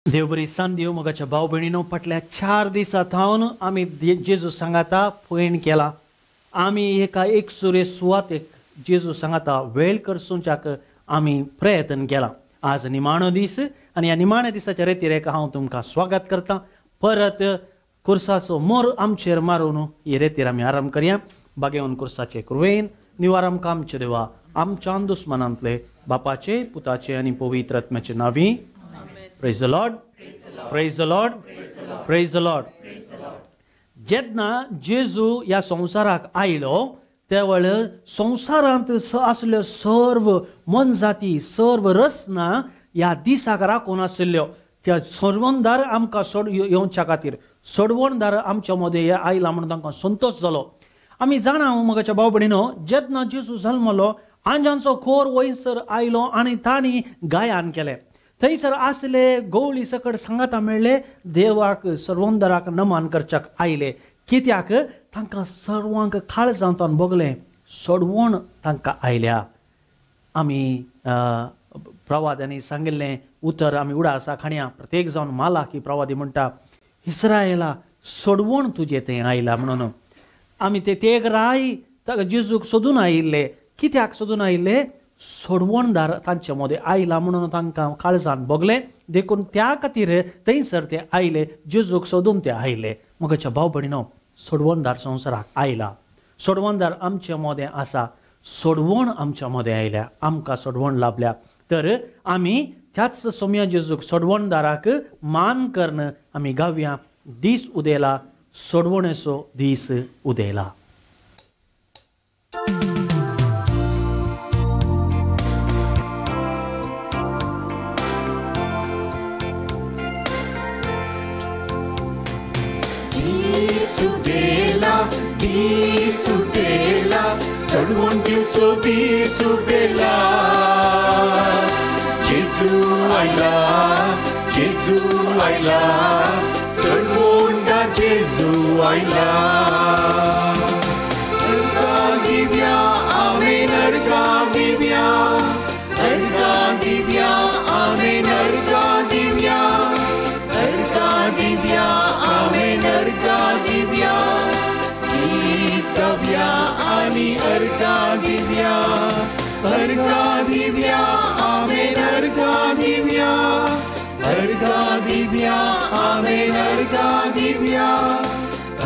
देव बरी सांज दिवं मोगाच्या भाव भयणीनो. फाटल्या 4 दिसां थावन आमी जेजू सांगाता पयण केला. आमी एका एकसुरे सुवातेक जेजू सांगाता वेळ करसुच्याक आमी प्रयत्न केला. आज निमाणो दीस आनी ह्या निमाण्या दिसाच्या रेतिरेक हांव तुमकां स्वागत करता. परत कुर्साचो मोर आमचेर मारून ही रेतीर आमी आराम करया. बागेवन कुर्साचे कुरवेन निवार आमकां आमचे देवा आमच्या दुस्मनांतले बापाचे पुताचे आनी पवित्र आत्म्याचे नांवी. Praise the Lord. Praise the Lord. Praise the Lord. जेन्ना जेजू ह्या संवसाराक आयलो त्या वेळार संवसारांत आसल्यो सर्व मनजाती सर्व रचना ह्या दिसाक राखून आशिल्ल्यो. त्या सोडवणदार आमकां सोड येवच्या खातीर सोडवणदार आमच्या मदें आयला म्हणून तांकां संतोश जालो. आमी जाणा मोगाच्या भाव भयणीनो, जेन्ना जेजू जल्मलो आंजांचो खोर वयसर आयलो आनी तांणी गायन केलें. थंयसर आसले गवळी सकट सांगाता मेळ्ळे देवाक सर्वंदराक नमन करच्याक आयले. कित्याक तांकां सर्वांक काळजांतान भोगलें सोडवण तांकां आयल्या. आमी प्रवाद्यांनी सांगिल्लें उतर आमी उडासा खाणया. प्रत्येक जावन मालाकी प्रवादी म्हणटा इस्रायला सोडवण तुजें थंय आयला म्हणून. आमी ते तेग राय ताका जेजूक सोदून आयिल्ले. कित्याक सोदून आयिल्ले? सोडवणदार तांचे मदें आयला म्हणून तांकां काळजान भोगलें. देखून त्या खातीर थंयसर ते आयले, जेजूक सोदून ते आयले. मोगाच्या भाव भयणीनो, सोडवणदार संवसाराक आयला. सोडवणदार आमचे मदें आसा. सोडवण आमच्या मदें आयल्या, आमकां सोडवण लाभल्या. तर आमी त्याच सोम्या जेजूक सोडवणदाराक मान करून आमी गावया दीस उदेला, सोडवणेचो दीस उदेला. दिसुदेला सोडवण दिवचो दिसुदेला. जेजू आयला, जेजू आयला, सोडवणदार जेजू आयला. अर्घां दिव्या आमेन, अर्घां दिव्या, अर्घां दिव्या आमेन, अर्घां दिव्या, अर्घां दिव्या आमेन, अर्घां दिव्या, गीतव्या आनी अर्घां दिव्या, अर्घां दिव्या आमेन, अर्घां दिव्या, अर्घां दिव्या आमेन, अर्घां दिव्या,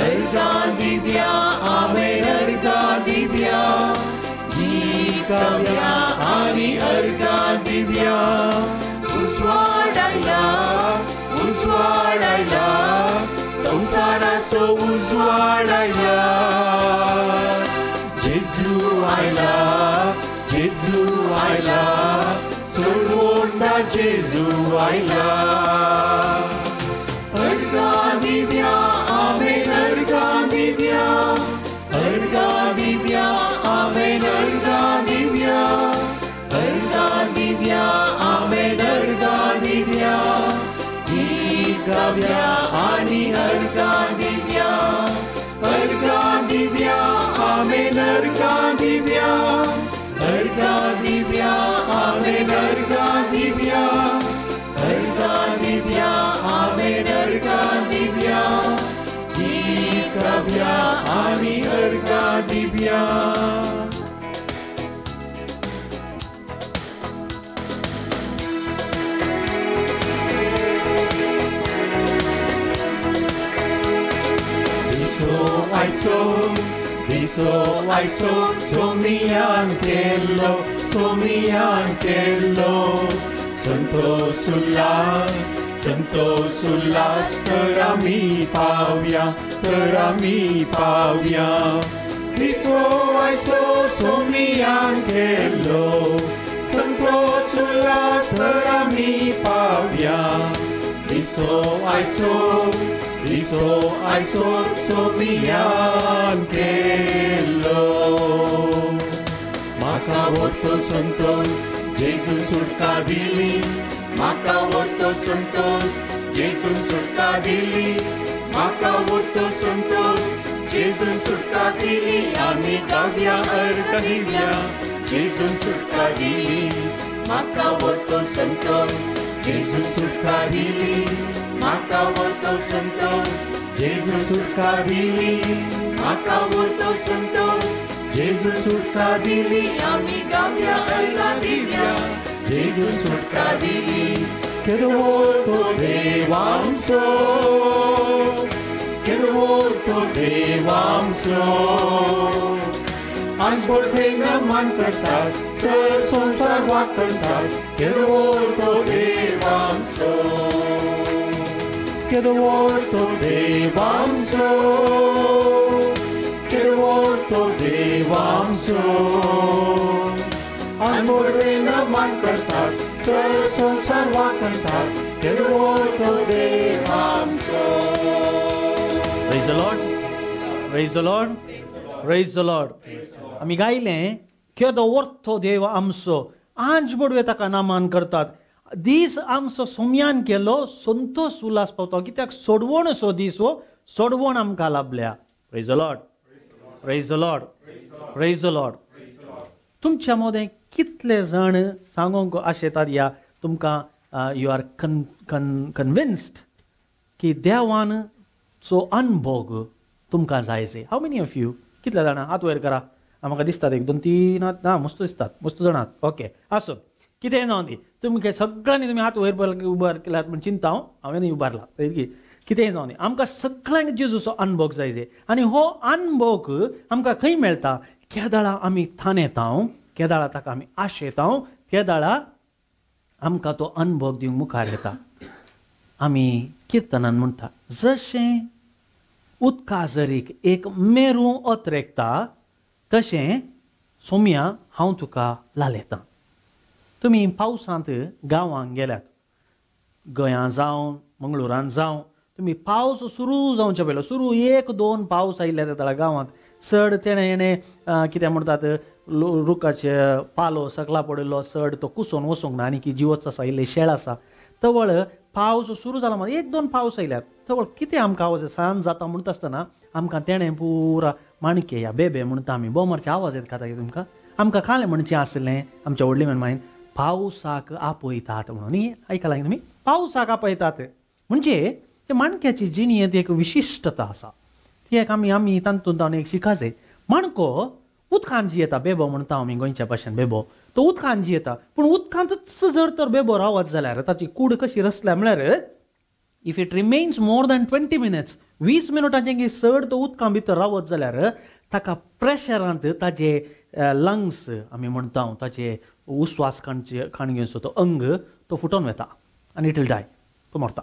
अर्घां दिव्या आमेन, अर्घां दिव्या, गीतव्या आनी अर्घां दिव्या. उजवाड आयला, उजवाड आयला, संवसाराचो उजवाड आयला. जेजू आयला, जेजू आयला, सोडवणदार जेजू आयला. अर्घां दिव्या आमेन, अर्घां दिव्या, अर्घां दिव्या आमेन, अर्घां दिव्या, अर्घां दिव्या आमेन, अर्घां दिव्या, गीतव्या आनी अर्घां दिव्या, अर्घां दिव्या आमेन, अर्घां दिव्या, अर्घां दिव्या आमेन, अर्घां दिव्या, अर्घां दिव्या आमेन, अर्घां दिव्या, गीतव्या आनी अर्घां Divya. Viso aiso, somiantello, somiantello. Santo sullas, terami pavia, terami pavia. Viso aiso, somiantello, santo sullas, terami pavia. Viso aiso, Viso aiso, somiantello. Maka vorto santos, Jesu सुटका दिली. माका vorto santos, Jesu सुटका दिली. माका vorto santos, Jesu सुटका दिली. आमी गावया अर्घां दिव्या, जेजून सुटका दिली. माका vorto santos, जेजून सुटका दिली म्हाका व्हडलो संतोष, जेजून सुटका दिली म्हाका व्हडलो संतोष, जेजून सुटका दिली आमी गावया अर्गां दिवया, जेजून सुटका दिली। केदो व्हड तो देव आमचो, केदो व्हड तो देव आमचो, आज बोडवे नमन करतात, सर संवसार वाकणतात, केदो व्हड तो देव आमचो, केदो व्हड तो देव आमचो, केदो व्हड तो देव आमचो, आज बोडवे नमन करतात, सर संवसार वाकणतात, केदो व्हड तो देव आमचो। Praise the Lord, praise the Lord, praise the Lord. आमी गायलें केदो व्हडलो देव आमचो, आंज बडवे ताका नामान करतात। दीस आमचो सोम्यान केलो संतोष उल्हास पावता, कित्याक सोडवण सो दीस हो सोडवण आमकां लाभल्या। Praise the Lord, praise the Lord, praise the Lord. तुमच्या मदें कितले जाण सांगूंक आशेतात या तुमकां you are convinced की देवान सो अनभोग तुमकां जाय से? How many of you? कितले जाणां हात वयर करा। म्हाका दिसतात 1 2 3 ना मस्त दिसतात, मस्त जाणात। ओके आसूं, कितेंय जावं दी, तुमकां सगळ्यांनी तुमी हात वयर उबार केल्यात म्हूण चिंता हांव, हांवें उबारला की कितेंय जावं दी, आमकां सगळ्यांक जेजूचो अनभोग जाय से। आनी हो अनभोग आमकां खंय मेळटा? केदाळा आमी थानेता, केदाळा ताका आमी आशेता, केदाळा आमकां तो अनभोग दिवंक मुखार येता। आमी किर्तनान म्हणटा, जशें उदका जरीक एक मेरू अत्रेकता तशें सोम्या हांव तुका लालेता। तुमी पावसांत गांवांक गेल्यात, गोंयां जावं मंगळुरान जावं, तुमी पावस सुरू जावचे पयलो सुरू 1 2 पावस आयिल्ले जाता गांवांत, चड तेणें हेणें कितें म्हणटात रुखाचे पालो सकला पडिल्लो चड तो कुसोवन वचूंक ना आनी की जिवच आसा, इल्ले शेळ आसा। तवळ पावस सुरू जाला मात 1 2 पावस आयल्यात तवळ कितें आमकां आवाज सांज जाता म्हणटा आसतना आमकां तेणें पुरा माणके या बेबे म्हणटा आमी बोमरचे आवाज येत खाता तुमकां। आमकां कालें म्हणचें आसलें आमच्या व्हडली मायन पावसाक आपयतात म्हणून, न्ही आयकलां तुमी? पावसाक आपयतात म्हणजे ते माणक्याची जिणेंत एक विशिश्टता आसा, ती एक आमी आमी तातूंत जावन एक शिका जाय। माणको उदकान जियेता, बेबो म्हणटा आमी गोंयच्या भाशेन बेबो, तो उदकान जियेता, पूण उदकांतच जर तर बेबो रावत जाल्यार ताची कूड कशी रचल्या म्हळ्यार if it remains more than 20 minutes, 20 मिनटांचे चड तो उदकां भितर रावत जाल्यार ताका प्रेशरांत ताजे लंग्स आमी म्हणटा ताजे उस्वास खाण घेवचो तो अंग तो फुटोन वता आनी it will डाय, तो मरता।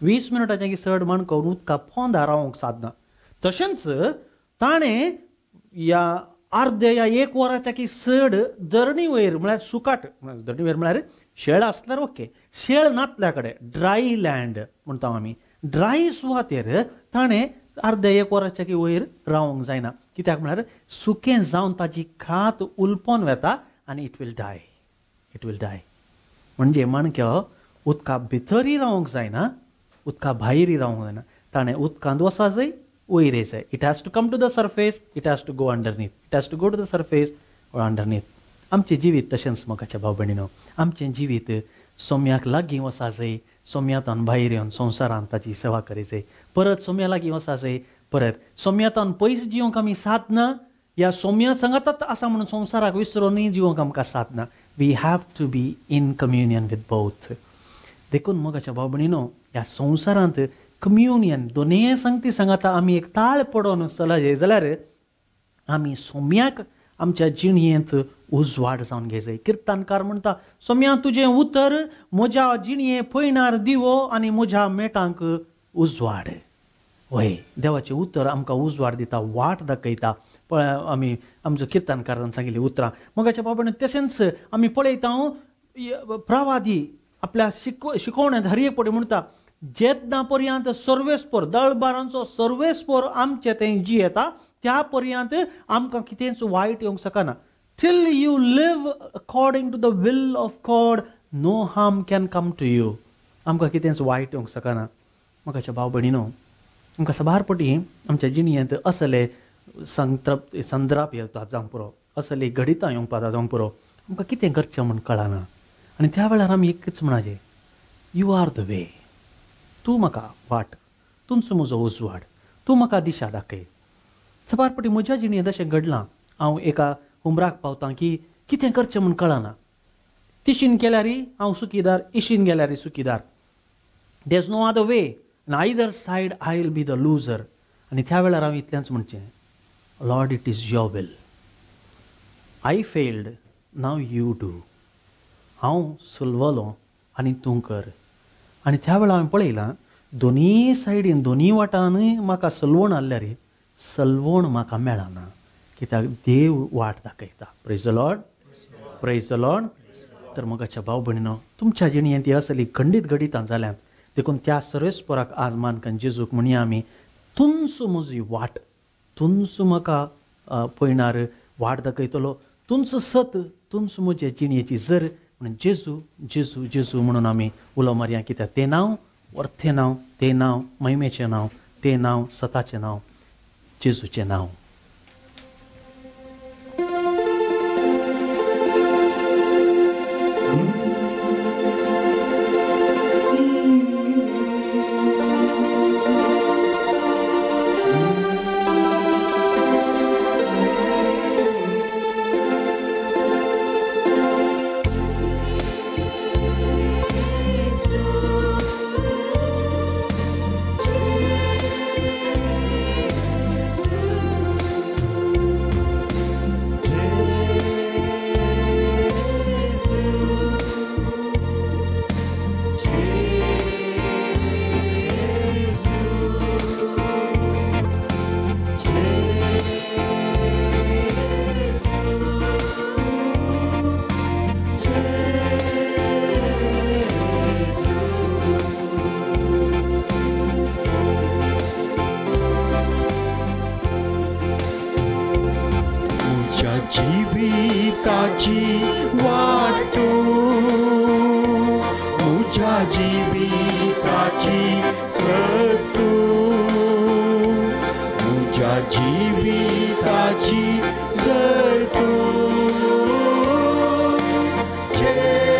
20 मिनटांचे चड माणको उदका पोंदा रावंक सादना। तशेंच ताणें या अर्दे या 1 वराच्या की चड धरणी वयर म्हळ्यार सुकाट, धरणी वयर म्हळ्यार शेळ आसल्यार ओके, शेळ नातल्या कडेन ड्राय लँड म्हणटा आमी, ड्राय सुवातेर ताणें अर्दे 1 वराच्या की वयर रावंक जायना, कित्याक म्हळ्यार सुकें जावन ताजी खात उलपोन वता आनी it will die, it will die. म्हणजे माणक्यो उदका भितरय रावंक जायना, उदका भायरय रावंक जायना, ताणें उदकांत वचा जाय वयर जाय। It has to come to the surface, it has to go underneath, it has to go to the surface or underneath. आमचें जिवीत तशेंच मोगाच्या भाव भयणीनो, आमचें जिवीत सोम्याक लागीं वचा जाय, सोम्यांतल्यान भायर येवन संवसारांत ताची सेवा करी जाय, परत सोम्या लागीं वचा जाय, परत सोम्यांतल्यान पयस जिवंक आमी सादना, ह्या सोम्या सांगातात आसा म्हणून संवसाराक विसरूनय जिवंक आमकां सादना। We have to be in communion with both. देखून मोगाच्या भाव भयणीनो, ह्या संवसारांत कम्युनियन दोनूय संगती सांगाता आमी एक ताळ पडोवन चला जाय जाल्यार आमी सोम्याक आमच्या जिणयेंत उजवाड जावन घे जाय। किर्तनकार म्हणटा, सोम्या तुजें उतर म्हज्या जिणये पयणार दिवो आनी म्हज्या मेटांक उजवाड। वय, देवाचें उतर आमकां उजवाड दिता, वाट दाखयता। पळय आमी आमचो किर्तनकारान सांगिल्लीं उतरां मोगाच्या बाबान। तशेंच आमी पळयता प्रवादी आपल्या शिकोवण्यांत हर एक पटी म्हणटा, जेन्ना पर्यंत सर्वेस्पोर दळबारांचो सर्वेस्पोर आमचे थंय जियेता त्या पर्यंत आमकां कितेंच वायट येवंक शकना। Till you live according to the will of God, no harm can come to you. आमकां कितेंच वायट येवंक शकना। मोगाच्या भाव भयणीनो, आमकां साबार पटी आमच्या जिणयेंत असले संद्राप येतात जावंक पुरो, असली घडितां येवंक पावता जावंक पुरो, आमकां कितें करचें म्हूण कळना। आनी त्या वेळार आमी एकच म्हणाचें, You are the way, तूं म्हाका वाट, तुमचो म्हजो उजवाड, तूं म्हाका दिशा दाखय. सबारपटी म्हज्या जिणेंत अशें घडलां, हांव एका हुमराक पावतां की कितें करचें म्हूण कळना. तिशीन केल्यार हांव सुखीदार, इशीन गेल्यार सुखीदार. There is no other way, and either side I will be the loser. आनी त्या वेळार हांव इतलेंच म्हणचें, Lord, it is your will. I failed, now you do. हांव सुलवलो आनी तूं कर. आनी त्या वेळार हांवें पळयलां दोनी सायडीन दोनी वाटानूय म्हाका सलवण आहल्यार सलवण म्हाका मेळना, कित्याक देव वाट दाखयता. Praise the Lord, praise the Lord. तर मोगाच्या भाव भयणीनो, तुमच्या जिणेंत ही असली खंडीत घडितां जाल्यात, देखून त्या सर्वेस्पराक आज मानकन जेजूक म्हणया आमी, तुमचो म्हजी वाट, तुमचो म्हाका पयणार वाट दाखयतलो, तुमचो सत, तुमचो म्हजे जिणेची जर म्हणून जेजू जेजू जेजू म्हणून आमी उलो मारया. कित्याक तें नांव वर्थें नांव, तें नांव महिमेचें नांव, तें नांव सताचें नांव, जेजूचें नांव. जिविताची वाट तूं, म्हज्या जिविताची सत तूं, म्हज्या जिविताची जर तूं, जेजू.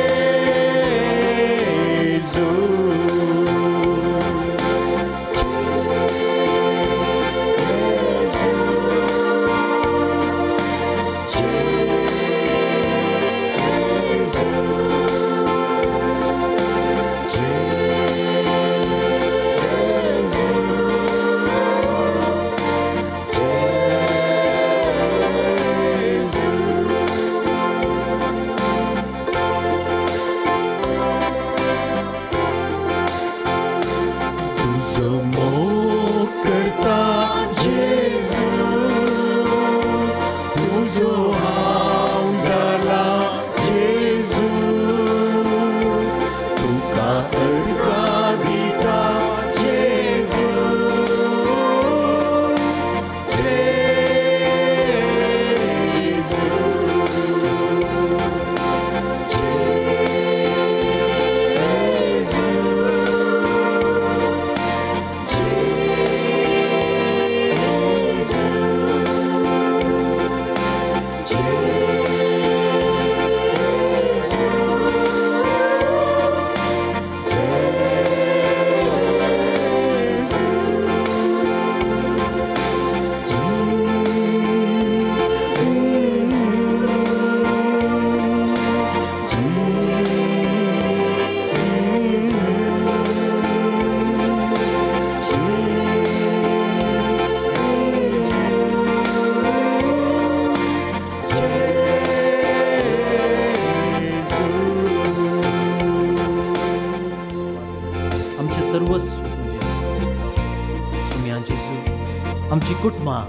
आमची कुटुंबां,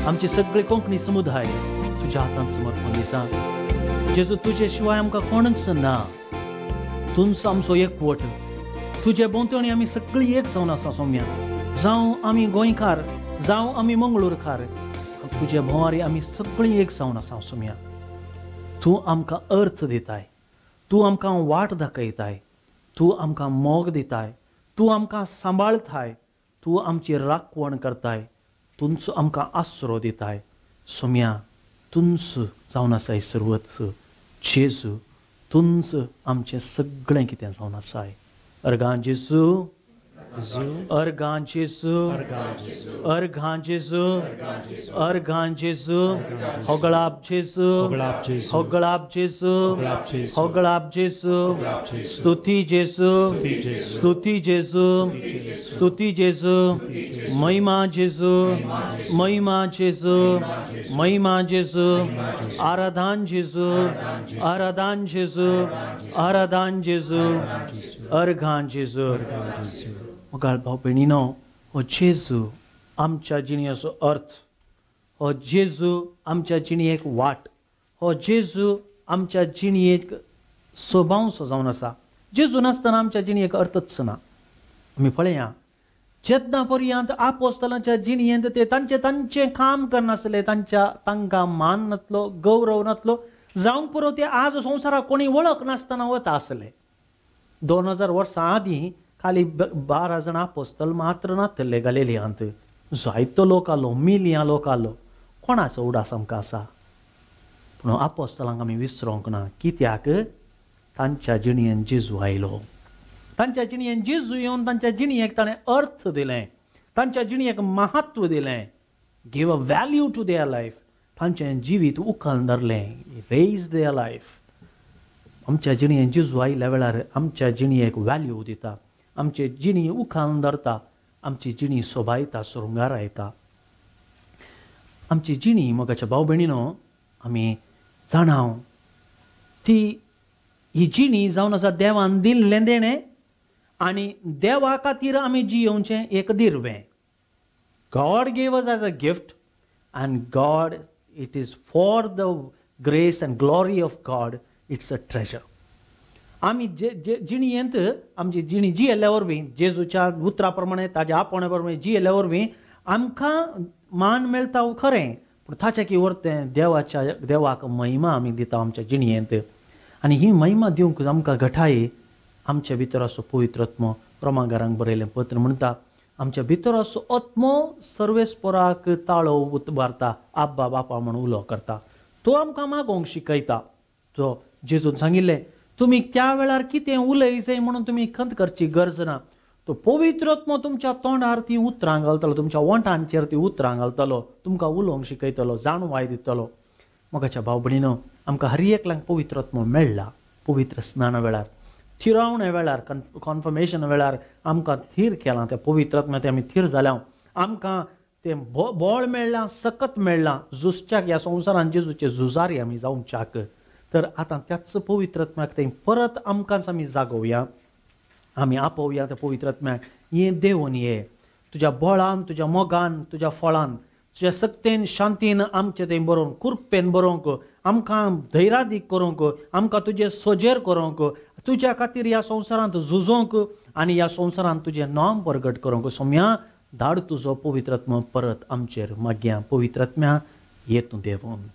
आमचे सगळे कोंकणी समुदाय तुज्या हातान समर्पण दिता. जेजू, तुजे शिवाय आमकां कोणूच ना. तुमचो आमचो एकवट, तुजे भोंवतणी आमी सगळीं एक जावन आसा सोम्या. जावं आमी गोंयकार, जावं आमी मंगळूरकार, तुजे भोंवारी आमी सगळीं एक जावन आसा सोम्या. तूं आमकां अर्थ दिताय, तूं आमकां वाट दाखयताय, तूं आमकां मोग दिताय, तूं आमकां सांबाळताय, तूं आमची राखवण करताय, तुमचो आमकां आसरो दिताय. सोम्या, तुमच जावन आसाय सर्वच. जेजू, तुमच आमचें सगळें कितें जावन आसाय. अर्गां जेजू, अर्गां जेजू, अर्गां जेजू, अर्गां जेजू, होगळाप जेजू, होगळाप जेजू, होगळाप जेजू, स्तुती जेजू, स्तुती जेजू, स्तुती जेजू, महिमा जेजू, महिमा जेजू, महिमा जेजू, आराधन जेजू, आराधन जेजू, आराधन जेजू, अर्गां जेजू. मोगाळ भाव भयणीनो, हो जेजू आमच्या जिणेचो अर्थ, हो जेजू आमच्या जिणेक वाट, हो जेजू आमच्या जिणेक स्वभाव जावन आसा. जेजू नासतना आमच्या जिणेक अर्थच ना. आमी पळया जेन्ना पर्यंत आपोस्तलांच्या जिणेंत ते तांचे तांचें काम करनासले, तांच्या तांकां मान नातलो, गौरव नातलो, जावंक पुरो ते आज संवसाराक कोणी वळख नासतना वता आसले. 2000 वर्सां आदीं खाली 12 जाणां आपोस्तल मात्र नातले गलिलियांत, जायतो लोक आलो, मिलयां लोक आलो. कोणाचो उडास आमकां आसा? पूण आपोस्तलांक आमी विसरोंक ना. कित्याक? तांच्या जिणेन जेजू आयलो. तांच्या जिणेन जेजू येवन तांच्या जिणेक ताणें अर्थ दिलें, तांच्या जिणेक महत्व दिलें, give a value to their life. तांचें जिवीत उखल धरलें, रेज there life. आमच्या जिणेन जेजू आयिल्ल्या वेळार आमच्या जिणेक व्हॅल्यू दिता, आमची जिणी उखान धरता, आमची जिणी सोबायता, शृंगारायता आमची जिणी. मोगाच्या भाव भयणीनो, आमी जाणाव ती ही जिणी जावन आसा देवान दिल्लें देणें आनी देवा खातीर आमी जियोवचें एक दिर्वें. God gave us as a gift and God, it is for the grace and glory of God, it's a treasure. आमी जे जिणेंत आमची जिणी जियेल्ल्या वरवीं, जेजूच्या उतरा प्रमाणे, ताज्या आपोवण्या प्रमाणे जियेल्ल्या वरवीं आमकां मान मेळटा खरें, पूण ताच्या की वरतें देवाच्या देवाक महिमा आमी दिता आमच्या जिणेंत. आनी ही महिमा दिवंक आमकां घटाय आमच्या भितर असो पवित्र आत्मो. रोमागारांक बरयलें पत्र म्हणटा, आमच्या भितर असो आत्मो सर्वेस्पराक ताळो उबारता, आब्बा बापा म्हूण उलो करता. तो आमकां मागोवंक शिकयता. तो जेजून सांगिल्लें, तुमी त्या वेळार कितें उलयचें म्हणून तुमी खंत करची गरज ना. तो पवित्र आत्मो तुमच्या तोंडार ती उतरां घालतलो, तुमच्या ओंठांचेर ती उतरां घालतलो, तुमकां उलोवंक शिकयतलो, जाणवाय दितलो. मोगाच्या भाव भयणीनो, आमकां हर एकल्यांक पवित्र आत्मो मेळ्ळा. पवित्र स्नाना वेळार, थिरावणे वेळार, कॉन्फर्मेशन वेळार आमकां थीर केलां त्या पवित्र आत्म्या, ते आमी थीर जाल्या. आमकां तें बळ मेळ्ळां, सकत मेळ्ळां झुजच्याक, ह्या संवसारान जेजूचे झुजारी आमी जावच्याक. तर आतां त्याच पवित्र आत्म्याक तें परत आमकांच आमी जागोवया, आमी आपोवया त्या पवित्र आत्म्याक, ये देवून ये, तुज्या बळान, तुज्या मोगान, तुज्या फळान, तुज्या सक्तेन, शांतीन आमचें तें बरोवंक, कृपेन बरोवंक, आमकां धैर्यादीक करूंक, आमकां तुजें सोजेर करूंक, तुज्या खातीर ह्या संवसारांत झुजोवंक आनी ह्या संवसारांत तुजें नांव प्रगट करूंक. सोम्या धाड तुजो पवित्र आत्मो परत आमचेर. मागया पवित्र आत्म्या ये तूं देवून.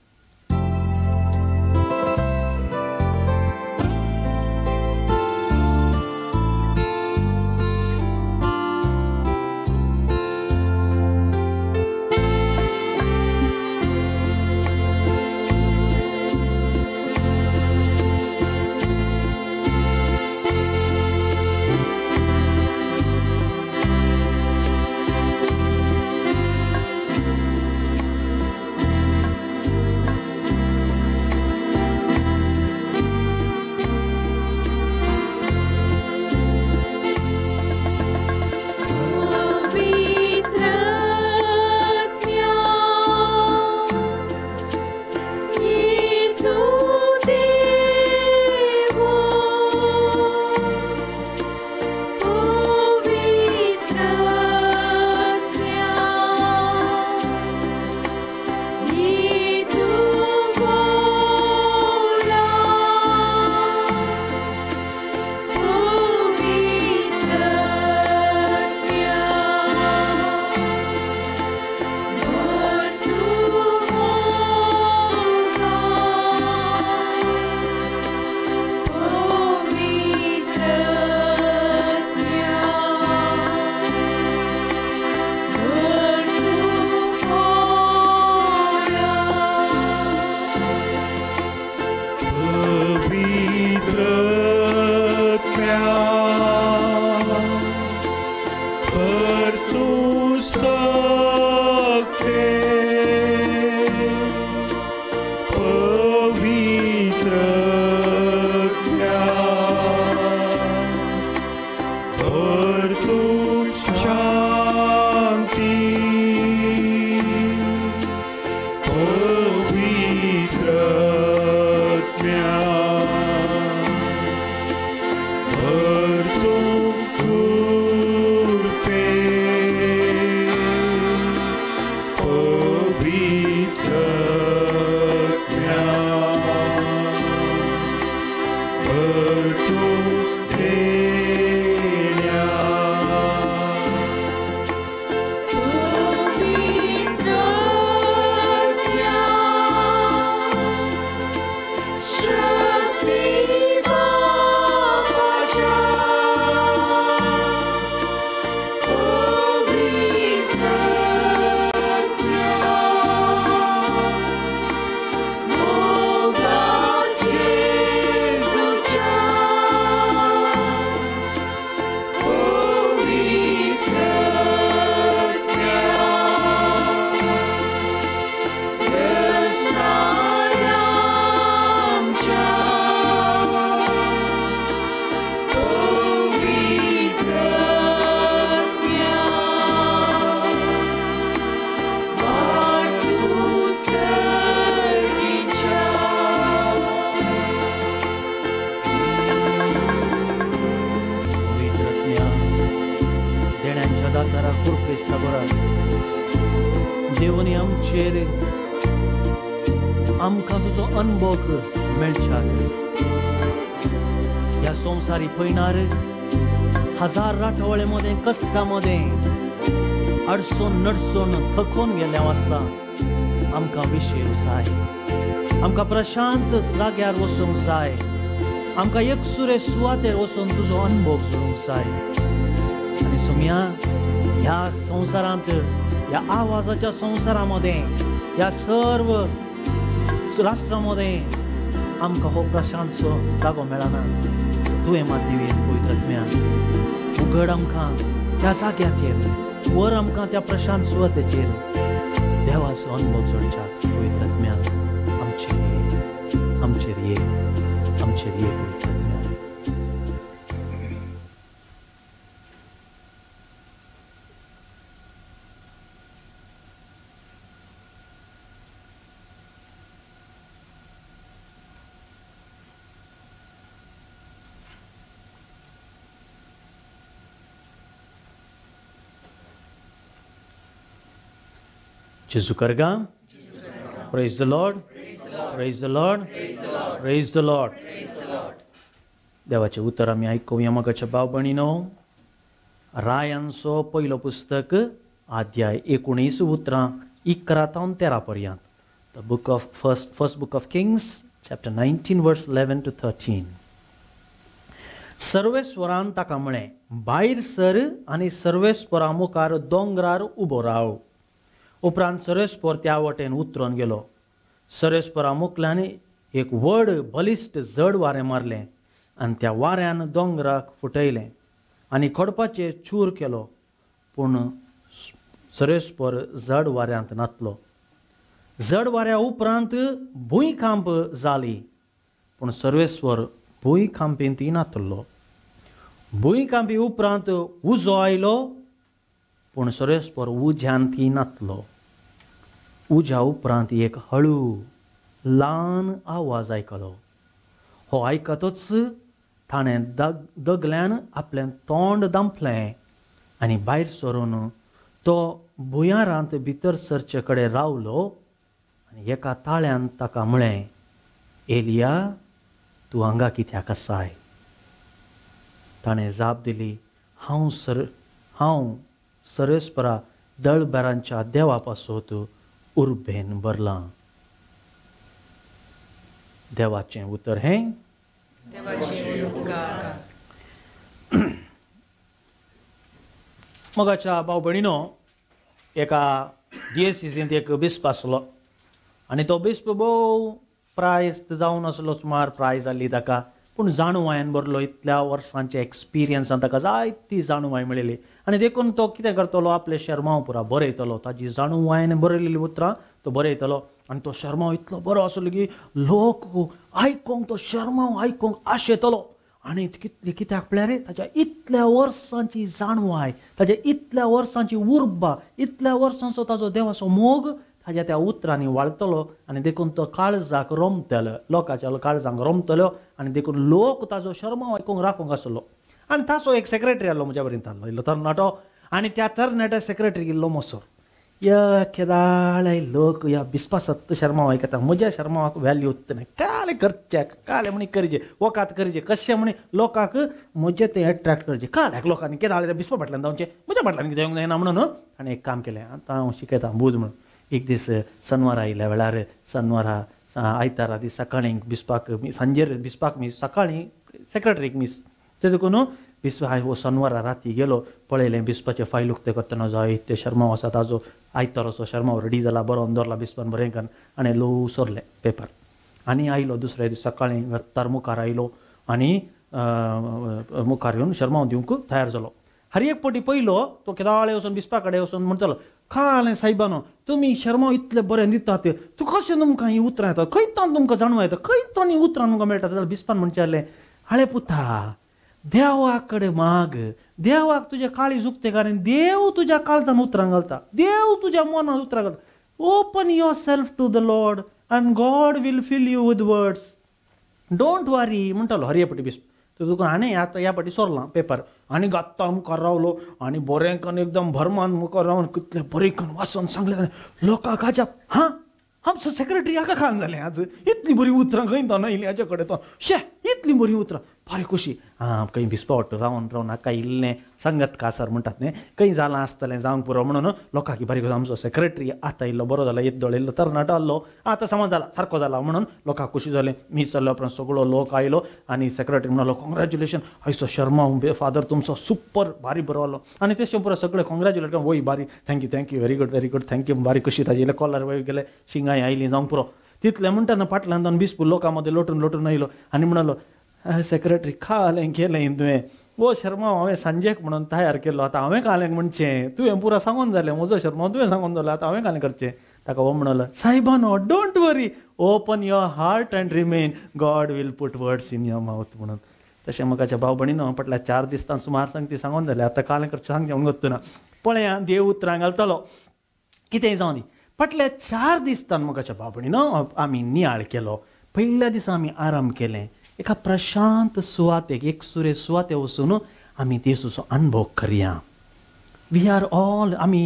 सक्ते पवित्र भर तूं शांती पवित्र भर तूं कृपे पवित्र भर तूं देण्या पवित्र शक्ती बापाच्या पवित्र मोगा जेजूच्या पवित्र कृष्णाच्या पवित्र वाट तूं सर्गीच्या. पवित्र देण्यांच्या दातारा कृपे सागोरा देवनी आमचेर आमकां तुजो अनभोग मेळच्याक ह्या संवसारी पयणार हजार राठवळे मदें कश्टा मदें अडसून नडसून थकून गेल्ल्या आसता आमकां विशेव जाय, आमकां प्रशांत जाग्यार वचूंक जाय, आमकां एकसुरे सुवातेर वचून तुजो अनभोग जोडूंक जाय. आनी सोम्या ह्या संवसारांत ह्या आवाजाच्या संवसारा मदें ह्या सर्व राष्ट्रा मदें आमकां हो प्रशांतसो जागो मेळना. तुवें मात दिवे पवित्र आत्म्या उगड आमकां त्या जाग्याचेर, वर आमकां त्या प्रशांत सुवातेचेर देवाचो अनुभव जोडच्याक पवित्र आत्म्या आमचेर ये, आमचेर ये, आमचेर ये पवित्र आत्म्या. जेजू करगा. Praise the Lord. Praise the Lord. Praise the Lord. देवाचें उतर आमी आयकुया मोगाच्या भाव भयणीनो. रायांचो पयलो पुस्तक अध्याय 19 उतरां 11 तावन 13 पर्यंत. The book of first book of Kings chapter 19 verse 11 to 13. सर्वेस्वरान ताका म्हळें, भायर सर आनी सर्वेस्वरा मुखार दोंगरार उबो राव. उपरांत सर्वेस्पर त्या वटेन उतरून गेलो. सर्वेस्परा मुखल्यान एक व्हड बलिश्ट जड वारें मारलें आनी त्या वाऱ्यान दोंगराक फुटयलें आनी खडपाचेर चूर केलो. पूण सर्वेस्पर जड वाऱ्यांत नातलो. जड वाऱ्या उपरांत भुंयकांप जाली, पूण सर्वेस्पर भुंयकांपींत नातलो. भुंयकांपी उपरांत उजो आयलो, पूण सर्वेस्पर उज्यांत नातलो. उज्या उपरांत एक हळू ल्हान आवाज आयकलो. हो आयकतच ताणें दगल्यान आपलें तोंड दांपलें आनी भायर सरून तो भुंयारांत भितर सरचे कडेन रावलो आनी एका ताळ्यान ताका म्हळें, एलिया, तूं हांगा कित्याक आसाय? ताणें जाप दिली, हांव सर्वेस्परा दळबरांच्या देवा पासत उर्बेन भरलां. देवाचें उतर हें. मोगाच्या भाव भयणीनो, एका डिएसीसींत एक बिस्प आसलो आनी तो बिस्प भोव प्रायस्त जावन आसलो. सुमार प्राय जाल्ली ताका, पूण जाणवायन बरलो. इतल्या वर्सांचे एक्सपिरियन्सान ताका जायती जाणवाय मेळिल्ली आनी देखून तो कितें करतलो, आपले शेरमांव पुरा बरयतलो. ताजी जाणवायन बरयलेली उतरां तो बरयतलो आनी तो शेरमांव इतलो बरो आसलो की लोक आयकोंक, तो शेरमांव आयकोंक आशेतलो. आनी कितले कित्याक पळयार ताच्या इतल्या वर्सांची जाणवाय, ताच्या इतल्या वर्सांची उर्बा, इतल्या वर्सांचो ताजो देवाचो मोग ताज्या त्या उतरांनी वाळतलो आनी देखून तो काळजाक रोमतलो, लोकांच्या काळजांक रोमतलो आनी देखून लोक ताजो शर्माव आयकूंक राखूंक आसलो. आनी ताचो एक सेक्रेटरी आसलो म्हज्या बरें आसलो इल्लो तरणाटो आनी त्या तरणाट्या सेक्रेटरीक इल्लो मोसोर, या केदाळे लोक ह्या बिस्पा सत्त शर्माव आयकता, म्हज्या शर्मावाक व्हॅल्यू उत्त ना, काले करच्याक काले म्हणी करचे, वकात करचे, कशें म्हणी लोकांक म्हजें तें एट्रेक्ट करचें, काल्याक लोकांनी केदाळे बिस्पा फाटल्यान धांवचें, म्हज्या फाटल्यान कितें येवंक जायना म्हणून. आनी एक काम केलें, आतां हांव शिकयतां बूद म्हणून. एक दीस सनवारा आयल्या वेळार, सनवारा आयतारा दीस सकाळीं बिस्पाक, सांजेर बिस्पाक मीस, सकाळीं सेक्रेटरीक मीस, ते देखून बिस्पा हो सनवारा राती गेलो, पळयलें बिस्पाचें फायल उक्तें करतना जायते शर्माव आसा ताजो, आयताराचो शर्माव रेडी जाला, बरोवन दवरला बिस्पान बरें करून आनी ल्हव सोरलें पेपर. आनी आयलो दुसऱ्या दीस सकाळीं वत्तार मुखार आयलो आनी मुखार येवन शर्माव दिवंक तयार जालो. हर एक पटी पयलो तो केदाळे वचून बिस्पा कडेन वचून म्हणटलो, कालें सायबानो तुमी शर्माव इतले बरें दितात, तूं कशें तुमकां हीं उतरां येता, खंयतान तुमकां जाणूं येता, खंयतान हीं उतरां तुमकां मेळटा. जाल्यार बिस्पान म्हणचें, हाळे पुता देवा कडेन माग, देवाक तुजें काळीज उक्तें कर आनी देव तुज्या काळजान उतरां घालता, देव तुज्या मनान उतरां घालता. Open yourself to the Lord and God will fill you with words, don't worry म्हणटालो हर एक पटी बिस्प. तुका आनी आतां ह्या पाटी सोरलां पेपर आनी गात्ता मुखार रावलो आनी बरें करून एकदम भरमान मुखार रावन कितलें बरें करून वाचून सांगलें लोकांक आजाप. हां आमचो सेक्रेटरी हाका खान जालें आज, इतलीं बरीं उतरां खंय तो आयलीं हाजे कडेन, तो शे इतलीं बरीं उतरां, भारी खोशी. आं खंय बिस्पा वाटो रावन रावन हाका इल्लें संगत कासार म्हणटात न्ही, खंय जालां आसतलें जावंक पुरो म्हणून लोकांक बारीक आमचो सेक्रेटरी आतां इल्लो बरो जाला, येद्दोळ इल्लो तरणाटो आहलो, आतां समज जाला सारको जाला म्हणून लोकांक खोशी जालें. मीस जाल्या उपरांत सगळो लोक आयलो आनी सेक्रेटरी म्हणलो, कॉंग्रेच्युलेशन आयचो शर्मा फादर तुमचो सुपर भारी बरो आहलो. आनी तेशें पुरो सगळे कॉंग्रेच्युलेट वय भारी, thank you thank you very good very good thank you, भारी खोशी ताजी. इल्ले कॉलर वयर गेले, शिंगाय आयलीं जावंक पुरो. तितलें म्हणटना फाटल्यान जावन बिस्पू लोकां मदें लोटून लोटून आयलो आनी म्हणलो, सेक्रेटरी कालें केलें तुवें, वो शर्मा हांवें सांजेक म्हणून तयार केलो, आतां हांवें कालें म्हणचें, तुवें पुरा सांगून जालें, म्हजो शर्मा तुवें सांगून जालें, आतां हांवें कालें करचें. ताका हो म्हणलो, सायबानो don't worry, open your heart and remain, God will put words in your mouth म्हणून. तशें म्हाका भाव भयणीनो फाटल्या 4 दिसां सुमार सांगती सांगून जालें, आतां कालें करचें सांगचें म्हणून गोत्तू ना. पळया देव उतरां घालतलो, कितेंय जावं दी. फाटल्या 4 दिसां म्हाका भाव भयणीनो आमी नियाळ केलो. पयल्या दिसा आमी आराम केलें, एका प्रशांत सुवातेक, एक सुरे सुवाते वचून आमी जेजूचो अनुभव करया. We are all, आमी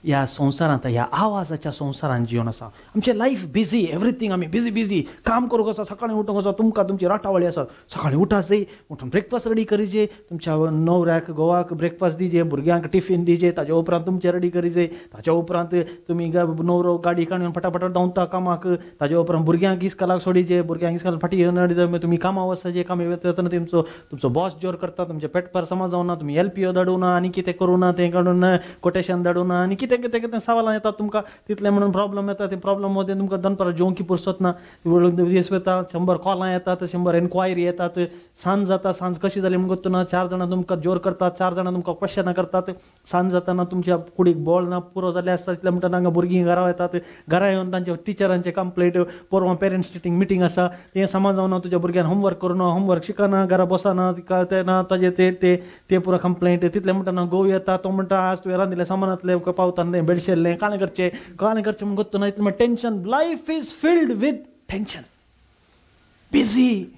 ह्या संवसारांत, ह्या आवाजाच्या संवसारांत जिवन आसा. आमचें लायफ बिजी, एवरीथींग आमी बिजी बिजी, काम करूंक आसा, सकाळीं उठूंक आसा, तुमकां तुमची राटावळी आसा, सकाळीं उठाचे, उठून ब्रेकफास्ट रेडी करीजे, तुमच्या न्हवऱ्याक घोवाक ब्रेकफास्ट दिजे, भुरग्यांक टिफीन दिजे, ताज्या उपरांत तुमचें रेडी करीजे, ताज्या उपरांत तुमी न्हवरो गाडी काडून फटाफट धांवता कामाक, ताज्या उपरांत भुरग्यांक इस्कॉलाक सोडीजे, भुरग्यांक इस्कॉलाक फाटीं येवन तुमी कामां वचचे, कामां वतना तुमचो तुमचो बॉस जोर करता, तुमचें पेटपार समज जावना, तुमी LPO धाडूना आनी कितें करूं ना, तें काडून कोटेशन धाडूना आनी कितें कितें कितें सवालां येतात तुमकां, तितलें म्हणून प्रॉब्लम येता. ते प्रॉब्लम मदें तुमकां दनपारां जेवंकी पुरसत ना, दीस वता, 100 कॉलां येतात, 100 एन्क्वायरी येतात, सांज जाता, सांज कशी जाली म्हूण गोत्तू ना, 4 जाणां तुमकां जोर करतात, 4 जाणां तुमकां क्वेश्चनां करतात, सांज जाताना तुमच्या कुडीक बळ ना पुरो जाल्लें आसता, तितलें म्हणटा हांगा भुरगीं घरा येतात, घरा येवन तांच्या टिचरांचे कंप्लेंट, परवां पेरंट्स मिटींग आसा, तें समज जावना, तुज्या भुरग्यान होमवर्क करूना, होमवर्क शिकना, घरा बसना, तें ना ताजें ते ते ते पुरो कंप्लेंट. तितलें म्हणटा घोव येता, तो म्हणटा आज तुवें रांदिल्लें सामानांतलें पावता बेडशेल्लें, कालें करचें कालें करचें म्हूण गोत्तू ना, इतलें tension. Life is filled with tension, busy.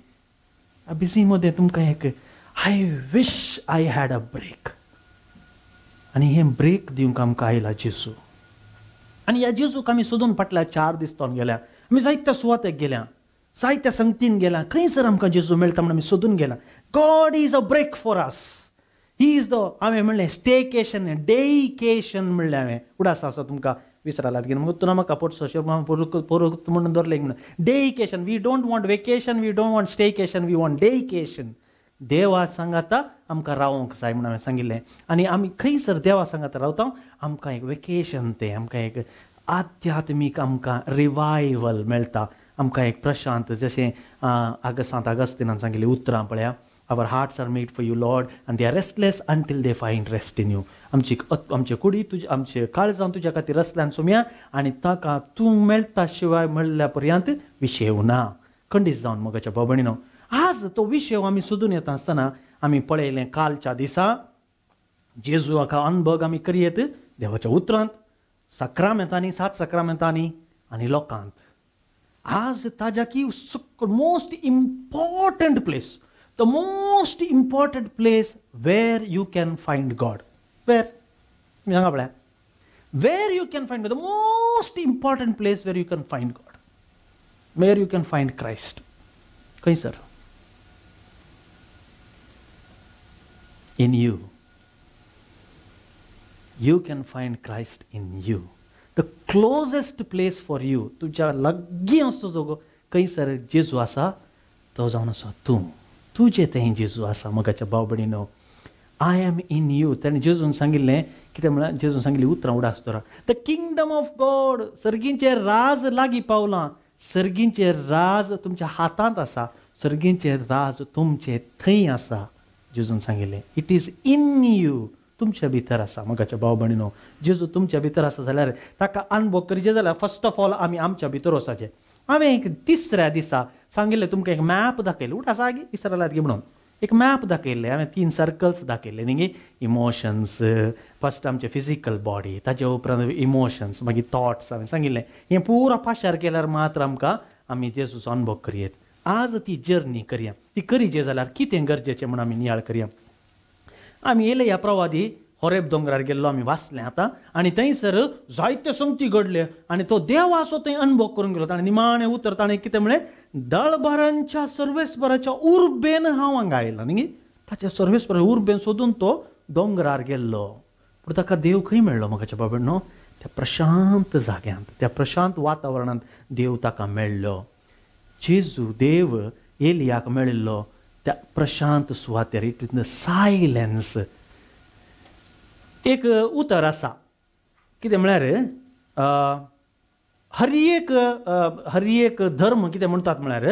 Busy मदें तुमकां एक I wish I had a break, आनी हें ब्रेक दिवंक आमकां आयला जेजू. आनी ह्या जेजूक आमी सोदून फाटल्या 4 दीस तोन गेल्या, आमी जायत्या सुवातेक गेल्या, जायत्या संगतीन गेल्या, खंयसर आमकां जेजू मेळटा म्हूण आमी सोदून गेल्या. God is a break for us, he is the, हांवें म्हणलें स्टेकेशन, डेकेशन म्हणलें हांवें, उडास आसा तुमकां विसरालात की तुना म्हाका पोटसो पोरूक म्हणून दवरलें म्हणून. Daycation, we don't want vacation, we don't want staycation, we want daycation. देवा सांगाता आमकां रावोंक जाय म्हूण हांवें सांगिल्लें. आनी आमी खंयसर देवा सांगाता रावता, आमकां एक वेकेशन, तें आमकां एक आध्यात्मीक आमकां रिवायवल मेळटा, आमकां एक प्रशांत, जशें सांत आगस्तिनान सांगिल्लीं उतरां पळया, our hearts are made for you Lord and they are restless until they find rest in you. आमची आमचे कुडी तुजे आमचे काळजान तुज्या खातीर रसल्यान सोम्या आनी ताका तूं मेळटा शिवाय मेळ्ळ्या पर्यंत विशेव ना. खंडीत जावन मोगाच्या भाव भयणीनो, आज तो विशेव आमी सोदून येता आसतना आमी पळयलें कालच्या दिसा जेजू हाका अनभोग आमी करयेत देवाच्या उतरांत, साक्रामेंतांनी, 7 साक्रामेंतांनी आनी लोकांत. आज ताज्या की most important place, the most important place where you can find God. Where? सांगा पळया, where you can find God, the most important place where you can find God, where you can find Christ. खंय sir? In you. You can find Christ in you. The closest place for you, तुज्या लागीं आसचो जागो खंयसर जेजू आसा तो जावन आसा तूं, तुजें थंय जेजू आसा. मोगाच्या भाव भयणीनो, I am in you. ताणें जेजून सांगिल्लें कितें म्हळ्यार, जेजून सांगिल्लीं उतरां उडास दवरा, the kingdom of God, सर्गींचें राज लागीं पावलां, सर्गींचें राज तुमच्या हातांत आसा, सर्गींचें राज तुमचें थंय आसा. जेजून सांगिल्लें it is in you, तुमच्या भितर आसा. मोगाच्या भाव भयणीनो, जेजू तुमच्या भितर आसा जाल्यार ताका अनभोग करचें जाल्यार फर्स्ट ऑफ ऑल आमी आमच्या भितर वचपाचें. हांवें एक तिसऱ्या दिसा सांगिल्लें तुमकां एक मॅप दाखयलें, उठ आसा गी इसरायलात गी म्हणून एक मॅप दाखयल्लें. हांवें 3 सर्कल्स दाखयल्ले न्ही, इमोशन्स, फर्स्ट आमचे फिजिकल बॉडी, ताजे उपरांत इमोशन्स, मागीर थॉट्स. हांवें सांगिल्लें हें पुरा पाशार केल्यार मात्र आमकां आमी जेजूचो अनुभव करयेत. आज ती जर्नी करया, ती करीचे जाल्यार कितें गरजेचें म्हूण आमी नियाळ करया. आमी येयले ह्या प्रवादी होरेब दोंगरार गेल्लो आमी वाचलें आतां, आनी थंयसर जायते संगती घडले आनी तो देवाचो थंय अनुभव करूंक गेलो. ताणें निमाणें उतर ताणें कितें म्हळें, दळभरांच्या सर्वेस्पराच्या उर्बेन हांव हांगा आयलां न्ही. ताच्या सर्वेस्परा उर्बेन सोदून तो दोंगरार गेल्लो. पूण ताका देव खंय मेळ्ळो मोगाच्या बाबा न्हू? त्या प्रशांत जाग्यांत, त्या प्रशांत वातावरणांत देव ताका मेळ्ळो. जेजू देव एलियाक मेळिल्लो त्या प्रशांत सुवातेर, it is the silence. एक उतर आसा कितें म्हळ्यार, हर एक धर्म कितें म्हणटात म्हळ्यार,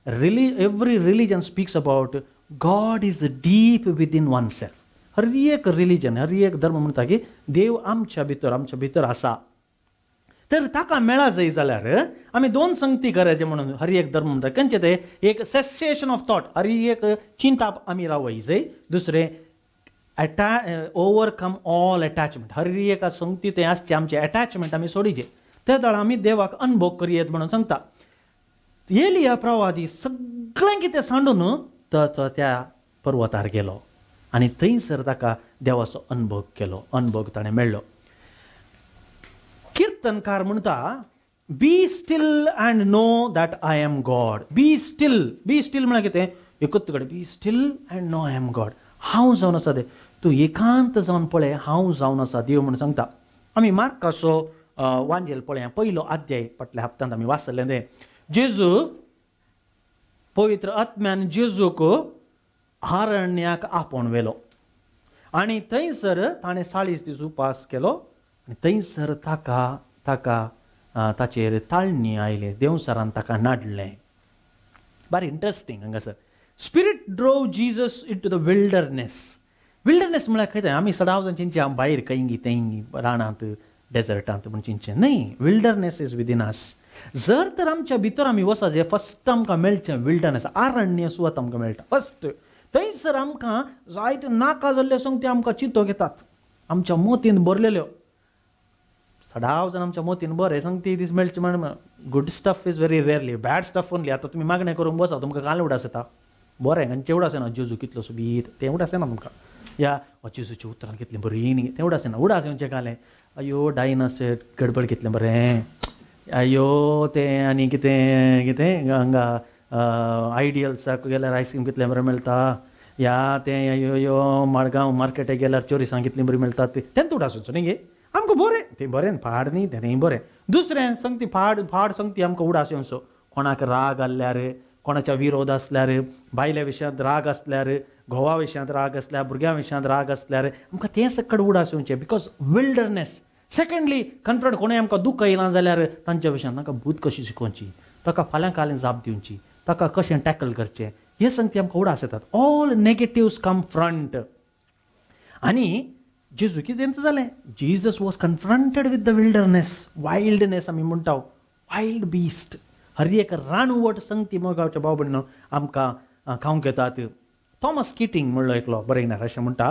every religion speaks about God is deep within one self. हर एक रिलीजन, हर एक धर्म म्हणटा की देव आमच्या भितर आसा. तर ताका मेळा जाय जाल्यार आमी 2 संगती करायचे म्हणून हर एक धर्म म्हणटा. खंयचें तें? एक सेसेशन ऑफ थॉट, हर एक चिंताप आमी रावय जाय. दुसरें ओवरकम ऑल एटॅचमेंट, हर एका संगती तें आसचें आमचें एटॅचमेंट आमी सोडीचें, ते दळ आमी देवाक अनुभव करयेत म्हणून सांगता. एलिया प्रवादी सगळें कितें सांडून तो त्या पर्वतार गेलो आनी थंयसर ताका देवाचो अनुभव केलो, अनुभव ताणें मेळ्ळो. कीर्तनकार म्हणटा, be still and know that I am God. Be still, be still म्हळ्यार कितें? एकूच कडेन be still and know I am God. हांव जावन आसा तें, तूं एकांत जावन पळय, हांव जावन आसा देव म्हणून सांगता. आमी मार्काचो वांजेल पळया, पयलो अध्याय फाटल्या हप्त्यांत आमी वाचलें तें. जेजू पवित्र आत्म्यान जेजूक आरण्याक आपोवन व्हेलो आनी थंयसर ताणें 40 दीस उपास केलो आनी थंयसर ताका ताका ताचेर ताळणी आयली, देवसरान ताका नाडलें. बारी इंट्रस्टींग हांगासर. Spirit drove Jesus into the wilderness. Wilderness म्हळ्यार खंय आमी सदांच जाण चिंतचें भायर खंयगी थंयगी रानांत डेजर्टांत म्हूण चिंतचें न्हय. विल्डरनेस is within अस. जर तर आमच्या भितर आमी वचत, फर्स्ट आमकां मेळचें विल्डरनेस, आरण्य सुवात आमकां मेळटा फर्स्ट. थंयसर आमकां जायते नाका जाल्ले संगती आमकां चिंतो घेतात, आमच्या मोतीन भरलेल्यो. सदांच जाण आमच्या मोतीन बरें संगती दीस मेळचें म्हण good stuff is very rarely, bad stuff only. आतां तुमी मागणें करूंक बसा, तुमकां कांय उडास येता बरें खंयचें उडास येना, जेजू कितलो सोबीत तें उडास येना तुमकां, या जेजूच्या उतरां कितलें बरीं न्ही तें उडास येना. उडास येवचें कालें, अयो डायनासेट गडबड कितलें बरें, अयो तें आनी कितें कितें हांगा आयडियल्साक गेल्यार आयस्क्रीम कितलें बरें मेळटा, या तें अयो यो मडगांव मार्केटाक गेल्यार चोरिसां कितलीं बरीं मेळटा, तें उडास येवचो न्ही गे आमकां बरें, तें बरें फाड न्ही तें बरें. दुसरें संगती फाड फाड संगती आमकां उडास येवचो, कोणाक राग आसल्यार, कोणाच्या विरोध आसल्यार, बायल्या विशयांत राग आसल्यार, घोवा विशयांत राग आसल्यार, भुरग्यां विशयांत राग आसल्यार आमकां तें सकट उडास येवचें, because wilderness. Secondly confront कोणूय आमकां दुख्ख येयलां जाल्यार तांच्या विशयांत तांकां भूत कशी शिकोवची, ताका फाल्यां कालें जाप दिवची, ताका कशें टॅकल करचें, हे संगती आमकां उडास येतात. ऑल नेगेटिव्स कम फ्रंट. आनी जेजू कितें जालें, Jesus was confronted with the wilderness, wildness आमी म्हणटा, वायल्ड बिस्ट, हर एक रानवट संगती मोगाच्या भाव भयणीनो आमकां खावंक येतात. थॉमस किटिंग म्हणलो एकलो बरयणार अशें म्हणटा,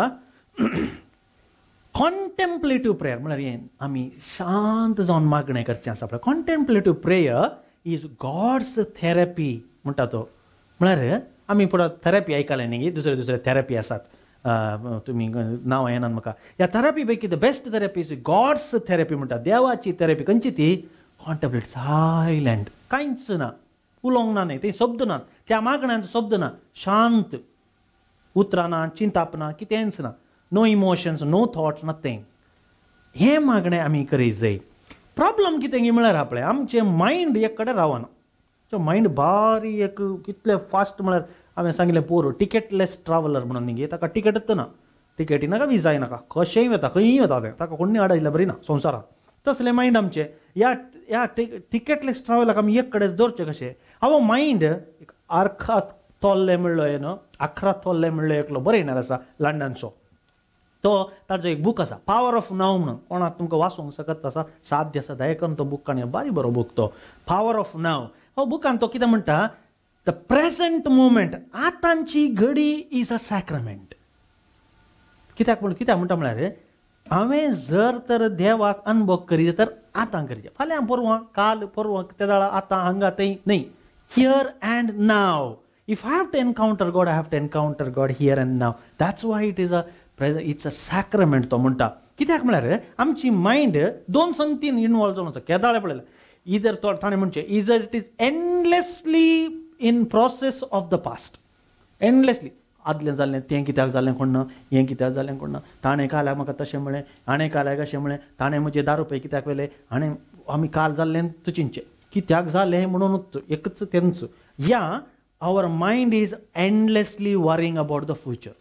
कॉन्टेम्पलेटीव प्रेयर म्हळ्यार हें आमी शांत जावन मागणें करचें आसा. पळय, contemplative prayer is God's therapy म्हणटा तो. म्हळ्यार आमी पळय थेरपी आयकलें न्ही, दुसरे दुसरे थेरपी आसात, तुमी नांवां येनात म्हाका. ह्या थेरपी पैकी the best therapy is God's therapy म्हणटा. देवाची थेरपी खंयची ती? कॉन्टेम्पलेट, सायलंट, कांयच ना, उलोवंक ना न्ही, ते शब्द ना, त्या मागण्यांत शब्द ना, शांत, उतरां ना, चिंताप ना, कितेंच ना, no emotions, no thoughts, nothing. हें मागणें आमी करीत जाय. प्रॉब्लम कितें गी म्हळ्यार आपलें आमचें मायंड एक कडेन रावना. मायंड बारी एक कितलें फास्ट म्हळ्यार हांवें सांगिल्लें पोर टिकेटलेस ट्रॅव्हलर म्हणून न्ही, ताका टिकेटच ना, टिकेटी नाका, विजाय नाका, कशेंय वता, खंयी वता तें, ताका कोणी आडायल्लें बरी ना संवसारांत. तसलें मायंड आमचें. ह्या ह्या टिकेटलेस ट्रॅव्हलाक आमी एक कडेन दवरचें कशें? हांव मायंड एक आरखा तोल्ले म्हणलो न्हू, आखरा तोल्ले म्हणलो एकलो बरयणार आसा लंडनचो, तो ताजो एक बूक आसा पावर ऑफ नाव म्हणून, कोणाक तुमकां वाचूंक शकत आसा साध्य आसा दया करून तो बूक काडया, बारी बरो बूक तो पावर ऑफ नाव. हो बुकान तो कितें म्हणटा, the present moment, आतांची घडी is a sacrament. कित्याक म्हण कित्याक म्हणटा म्हळ्यार हांवें जर तर देवाक अनुभव करीत तर आतां करीत, फाल्यां परवां, काल परवां, तेदाळा आतां हांगा थंय न्ही, here and now. If I have to encounter God, I have to encounter God here and now. That's why it is a it's a sacrament तो म्हणटा. कित्याक म्हळ्यार आमची मायंड दोन संगतीन इनवॉल्व जावन आसा. केदाळे पळयलें इदर तो ताणें म्हणचें either it is endlessly in process of the past, endlessly आदलें जाल्लें तें कित्याक जालें कोण ना, हें कित्याक जालें कोण ना, ताणें काल्याक म्हाका तशें म्हळें, हाणें काल्याक अशें म्हळें, ताणें म्हजे 10 रुपये कित्याक व्हेले, हाणें आमी काल जाल्लें चिंतचें कित्याक जालें म्हणून एकच तेंच. या our mind is endlessly worrying about the future.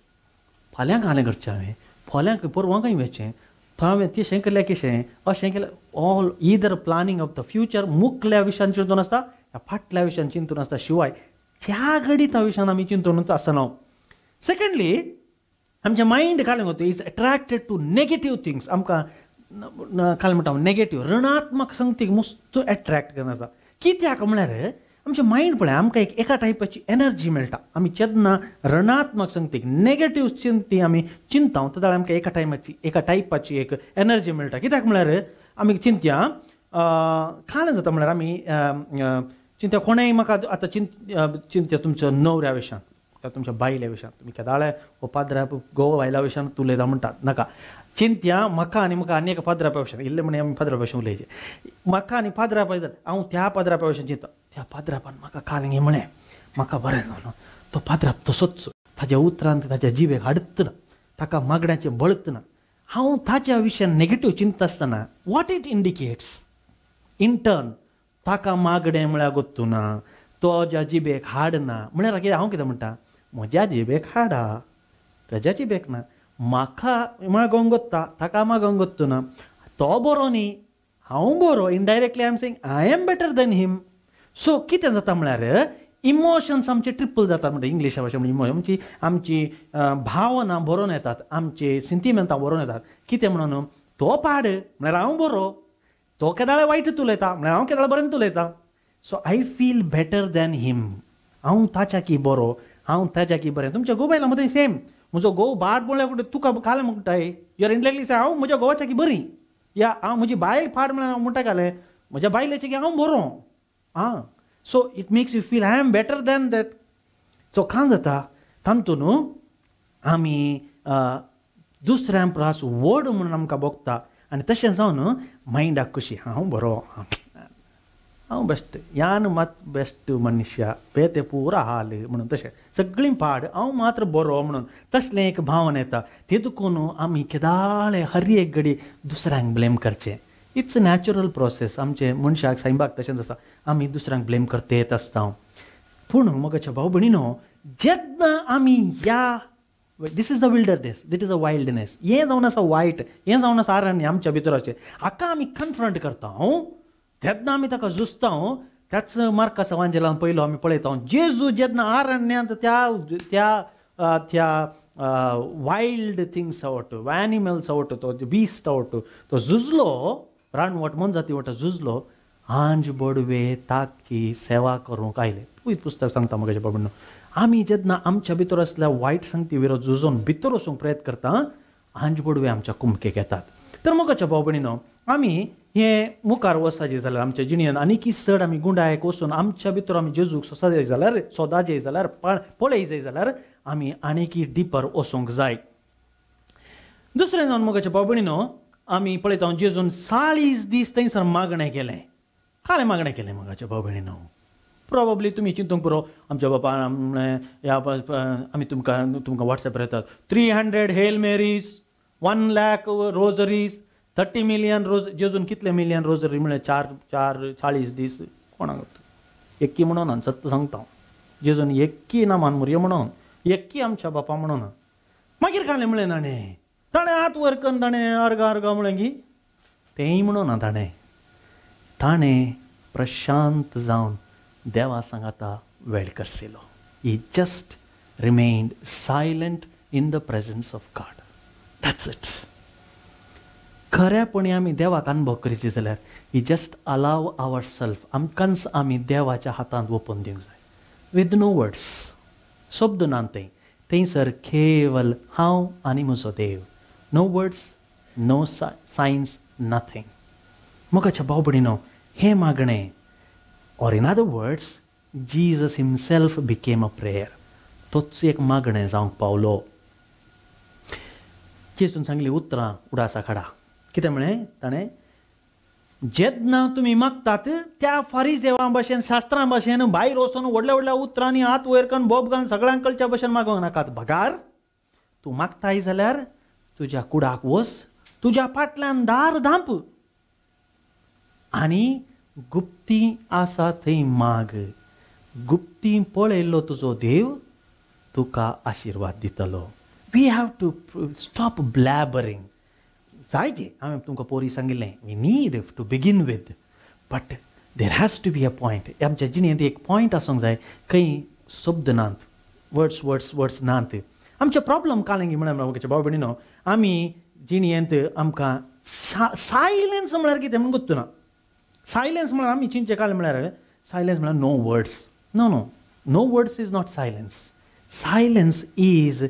फाल्यां कालें करचें हांवें, फाल्यां परवां खंय वचचें, थंय हांवें तशें केल्यार कशें, अशें केल्यार, all either planning of the future, मुखल्या विशयान चिंतून आसता ह्या फाटल्या विशयान चिंतून आसता, शिवाय त्या घडीत विशयान आमी चिंतूनच आसना. सेकंडली आमचें मायंड कालें वता is attracted to negative things. आमकां कालें म्हणटा नेगेटीव ऋणात्मक संगतीक मस्त एट्रॅक्ट करून आसा. कित्याक म्हळ्यार आमचें मायंड पळय आमकां एक एका टायपाची एनर्जी मेळटा. आमी जेन्ना ऋणात्मक संगतीक नेगेटीव चिंती आमी चिंता तेन्ना आमकां एका टायमाची एका टायपाची एक एनर्जी मेळटा. कित्याक म्हळ्यार आमी चिंतया कालें जाता म्हळ्यार आमी चिंत्या कोणेय म्हाका आतां चिंत्या तुमच्या न्हवऱ्या विशयान, तुमच्या बायल्या विशयान, तुमी केदाळे हो पाद्रा गोवा बायल्या विशयान उलयता म्हणटात, नाका चिंत्या म्हाका आनी म्हाका आनी एका पाद्रा विशयान इल्लें म्हण आमी पाद्रा विशयान उलयचें, म्हाका आनी पाद्रा हांव त्या पाद्रा विशयान चिंता, त्या पाद्रापान म्हाका काल हें म्हळें म्हाका बरें जालो, तो पाद्राप तसोच ताज्या उतरान ताज्या जिबेक हाडत ना, ताका मागण्याचें बळत ना, हांव ताज्या विशयान नेगेटीव चिंतता आसतना what it indicates in turn ताका मागणें म्हळ्यार गोत्तू ना, तो ज्या जिबेक हाडना म्हळ्यार कितें हांव कितें म्हणटा, म्हज्या जिबेक हाडा ताज्या जिबेक ना, म्हाका मागोवंक गोत्ता ताका मागोवंक गोत्तू ना, तो बरो न्ही हांव बरो, indirectly I am saying I am better than him. So कितें जाता म्हळ्यार इमोशन्स आमचे ट्रिपल जातात म्हणटा इंग्लिशा भाशे, म्हणजे आमची आमची भावना बरोवन येतात, आमची सिंतिमेंतां बरोवन येतात. कितें म्हणून तो पाड म्हळ्यार हांव बरो, तो केदाळे वायट उलयता म्हळ्यार हांव केदाळे बरें उलयता. So I feel better than him, हांव ताच्या की बरो, हांव ताच्या की बरें. तुमच्या घोव बायलां मदीं सेम, म्हजो घोव बाट म्हणल्यार कुठे तुका कालें म्हणटाय, your indirectly से हांव म्हज्या घोवाच्या की बरी, या हांव म्हजी बायल फाट म्हणल्यार हांव म्हणटा कालें म्हज्या बायलेचे की हांव बरो. आं, so it makes you feel I am better than that. So कांय जाता तातूंत आमी दुसऱ्यां परस व्हड म्हणून आमकां भोगता आनी तशें जावन मायंडाक खुशी, हांव बरो, हांव बेस्ट, यान मात बेस्ट मनुष्य, बेते पुरा हाल म्हणून, तशें सगळीं पाड हांव मात्र बरो म्हणून तसलें एक भावना येता. ते देखून आमी केदाळे हर एक घडी दुसऱ्यांक ब्लेम करचें. It's a natural process, आमचे मनशाक सैमाक तशेंच आसा, आमी दुसऱ्यांक ब्लेम करतेच आसता. पूण म्हज्या भाव भयणीनो, जेन्ना आमी ह्या this is the wilderness, that is a wildness, हें जावन आसा वायट, हें जावन आसा अरण्य आमच्या भितराचें, हाका आमी कन्फ्रंट करता तेन्ना आमी ताका झुजता, त्याच मार्काचा वांजेलान पयलो आमी पळयता जेजू जेन्ना आरण्यांत त्या त्या त्या wild things out, animals out, तो बीस्ट आवट, तो झुजलो, रानवट मोनजाती वट झुजलो, आंज बडवे ताकी सेवा करूंक आयले. पवित्र पुस्तक सांगता म्हज्या बाबांनो, आमी जेन्ना आमच्या भितर आसल्या वायट संगती विरोध झुजोवन भितर वचूंक प्रयत्न करता, आंज बडवे आमच्या कुमकेक येतात. तर मोगाच्या भाव भयणीनो, आमी हे मुखार वचपाचें जाल्यार आमच्या जिणेन आनीकय चड आमी गुंडायक वचून आमच्या भितर आमी जेजूक सोसा जाय जाल्यार, सोदा जाय जाल्यार, पळय जाय जाल्यार आमी आनीकय डिपर वचूंक जाय. दुसरें जावन मोगाच्या भाव भयणीनो, आमी पळयता जेजून 40 दीस थंयसर मागणें केलें. कालें मागणें केलें मोगाच्या भाव भयणीनो. प्रोबेबली तुमी चिंतूंक पुरो, आमच्या बापान म्हणलें ह्या आमी तुमकां तुमकां वॉट्सॅपार येतात 300 Hail Marys, 1 lakh rosaries, 30 million rose. जेजून कितले मिलियन रोजरी म्हळ्यार 4 4 40 दीस कोणाक एक्की म्हणून सत्य सांगता, जेजून एक्की ना मानमुरयो म्हणून, एक्की आमच्या बापा म्हणून. मागीर कालें म्हणलें ताणें, ताणें हात वयर करून ताणें अर्गा अर्गा म्हणलें की तेंय म्हणून ना, ताणें ताणें प्रशांत जावन देवा सांगाता वेळ करसिलो. He just remained silent in the presence of God. That's it. खऱ्यापणी आमी देवाक अनुभव करीत जाल्यार ही जस्ट अलाव our self, आमकांच आमी देवाच्या हातांत ओपून दिवंक जाय, विथ नो वर्ड्स, शब्द ना थंय, थंयसर केवल हांव आनी म्हजो देव, no words, no signs, nothing. मोगाच्या भाव भयणीनो, हें मागणें, or in other words, Jesus himself became a prayer. तोच एक मागणें जावंक पावलो. जेजून सांगली उतरां उडासा काडा. कितें म्हळें ताणें? जेन्ना तुमी मागतात त्या फारिजेवां भशेन, शास्त्रां भशेन भायर वचून व्हडल्या व्हडल्या उतरांनी हात वयर करून बोब घालून सगळ्यांक कळच्या भशेन मागूंक नाकात. बगार तूं मागताय जाल्यार तुज्या कुडाक वच, तुज्या फाटल्यान दार धांप आनी गुप्ती आसा थंय माग. गुप्ती पळयल्लो तुजो देव तुका आशिर्वाद दितलो. We have to stop blabbering. जायते हांवें तुमकां पोरी सांगिल्लें, we need to begin with, but there has to be a point. आमच्या जिणेंत एक पॉयंट आसूंक जाय, खंय शब्द नात, वर्ड्स वर्ड्स वर्ड्स नात. आमचे प्रॉब्लम कालेंगी म्हळ्यार मोगाच्या भाव भयणीनो, आमी जिणेंत आमकां सायलेन्स म्हळ्यार कितें म्हूण गोत्तुना. सायलेन्स म्हळ्यार आमी चिंतचें कालें म्हळ्यार सायलेन्स म्हळ्यार no words. No no, no words is not silence. Silence is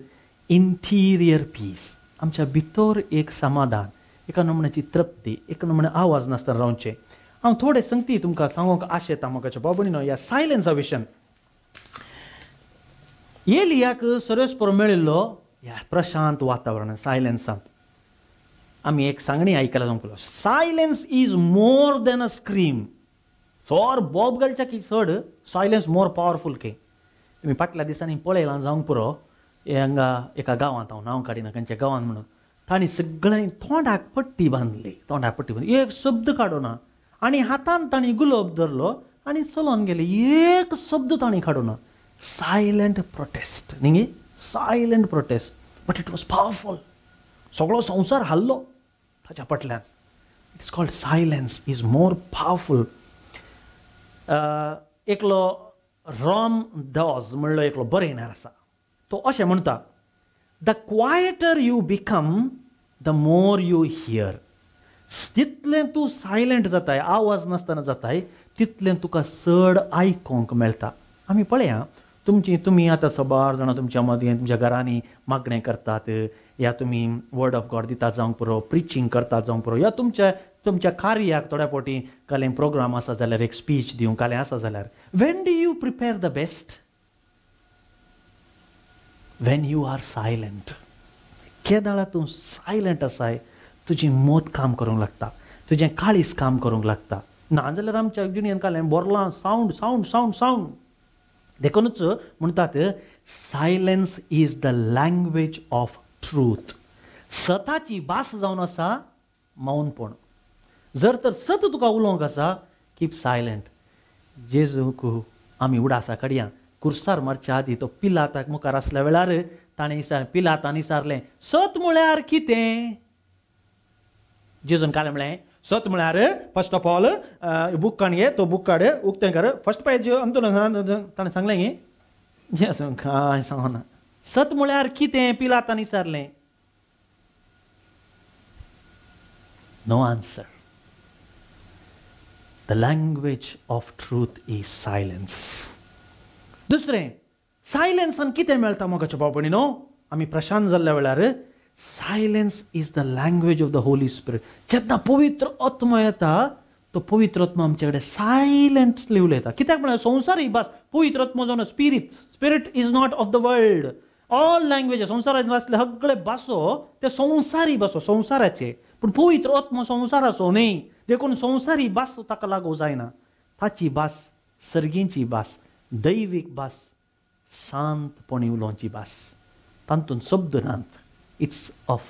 interior peace. आमच्या भितर एक समाधान, एका नमुन्याची तृप्ती, एका नमुन्या आवाज नासतना रावचें. हांव थोडे संगती तुमकां सांगूंक आशेता मोगाच्या भाव भयणीनो ह्या सायलेन्सा विशयान. एलियाक सर्वेस्पर मेळिल्लो ह्या प्रशांत वातावरणांत, सायलेन्सांत. आमी एक सांगणी आयकला जावंक पळय, silence is more than a scream. चड बोब घालच्या की चड सायलेन्स मोर पावरफूल के. तुमी फाटल्या दिसांनी पळयलां जावंक पुरो, हांगा एका गांवांत, हांव नांव काडिना खंयच्या गांवांत म्हणून, तांणी सगळ्यांनी तोंडाक पट्टी बांदली, तोंडाक पट्टी बांदली, एक शब्द काडूना, आनी हातान तांणी गुलोब धरलो आनी चलोन गेले, एक शब्द तांणी काडूना. सायलंट प्रोटेस्ट न्ही, silent protest, but it was powerful. सगळो संवसार हाल्लो ताच्या फाटल्यान. It's called silence is more powerful. एकलो रॉम डॉज म्हणलो एकलो बरयणार आसा, तो अशें म्हणटा, the quieter you become the more you hear. तितलें तूं सायलंट जाताय, आवाज नासतना जाताय, तितलें तुका चड आयकूंक मेळटा. आमी पळया, तुमची तुमी आतां सबार जाणां तुमच्या मदीं तुमच्या घरांनी मागणें करतात, या तुमी वर्ड ऑफ गॉड दितात जावंक पुरो, प्रिचींग करतात जावंक पुरो, या तुमच्या तुमच्या कार्याक थोड्या फावटी कालें प्रोग्राम आसा जाल्यार एक स्पीच दिवंक कालें आसा जाल्यार, when do you prepare the best? When you are silent. केदाळा तूं सायलंट आसाय, तुजी मोत काम करूंक लागता, तुजें काळीज काम करूंक लागता. ना जाल्यार आमच्या जिणेन कालें बोरलां सावंड सावंड सावंड सावंड. देखूनच म्हणटात silence is the language of truth. सताची भास जावन आसा मौनपण. जर तर सत तुका उलोवंक आसा, कीप सायलंट. जेजूक आमी उडासा काडया, कुर्सार मारच्या आदी तो पिलाताक मुखार आसल्या वेळार ताणें पिलातान विचारलें, सत म्हळ्यार कितें? जेजून कालें म्हळें, सत म्हळ्यार फर्स्ट ऑफ ऑल बूक काण घे, तो बूक काड, उक्तें कर, फर्स्ट पेज अंतून ताणें सांगलें गे, कांय सांगना. सत म्हळ्यार कितें पिलातान विचारलें. No answer. The language of truth is silence. दुसरें, सायलेन्सान कितें मेळटा मोगाच्या भाव भयणीनो? आमी प्रशांत जाल्ल्या वेळार silence is the language of the Holy Spirit. जेन्ना पवित्र आत्मा येता तो पवित्र आत्मा आमचे कडेन सायलंटली उलयता. कित्याक म्हळ्यार संवसार ही भास पवित्र आत्मा जावन spirit, spirit is not of the world. All languages संवसारांत आसले सगळे भासो ते संवसारी भासो, संवसाराचे. पूण पवित्र आत्मा संवसाराचो न्ही, देखून संवसारी भास ताका लागू जायना. ताची भास सर्गींची भास, दैवीक भास, शांतपणी उलोवची भास, तातूंत शब्द नात. It's of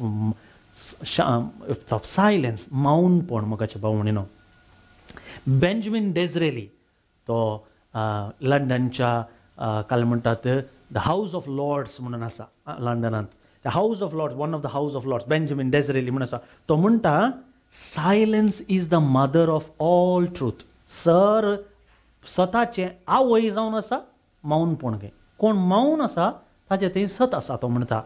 silence, मौनपण मोगाच्या भाव भयणीनो. बेंजामिन डेजरेली तो लंडनच्या काल म्हणटात the house of Lord's म्हणून आसा लंडनांत, the House of Lords, one of the House of Lords, Benjamin Disraeli म्हणून आसा, तो म्हणटा silence is the mother of all truth. Sir सताचें आवय जावन आसा मौनपण. घे कोण मौन आसा ताचें तें सत आसा तो म्हणटा.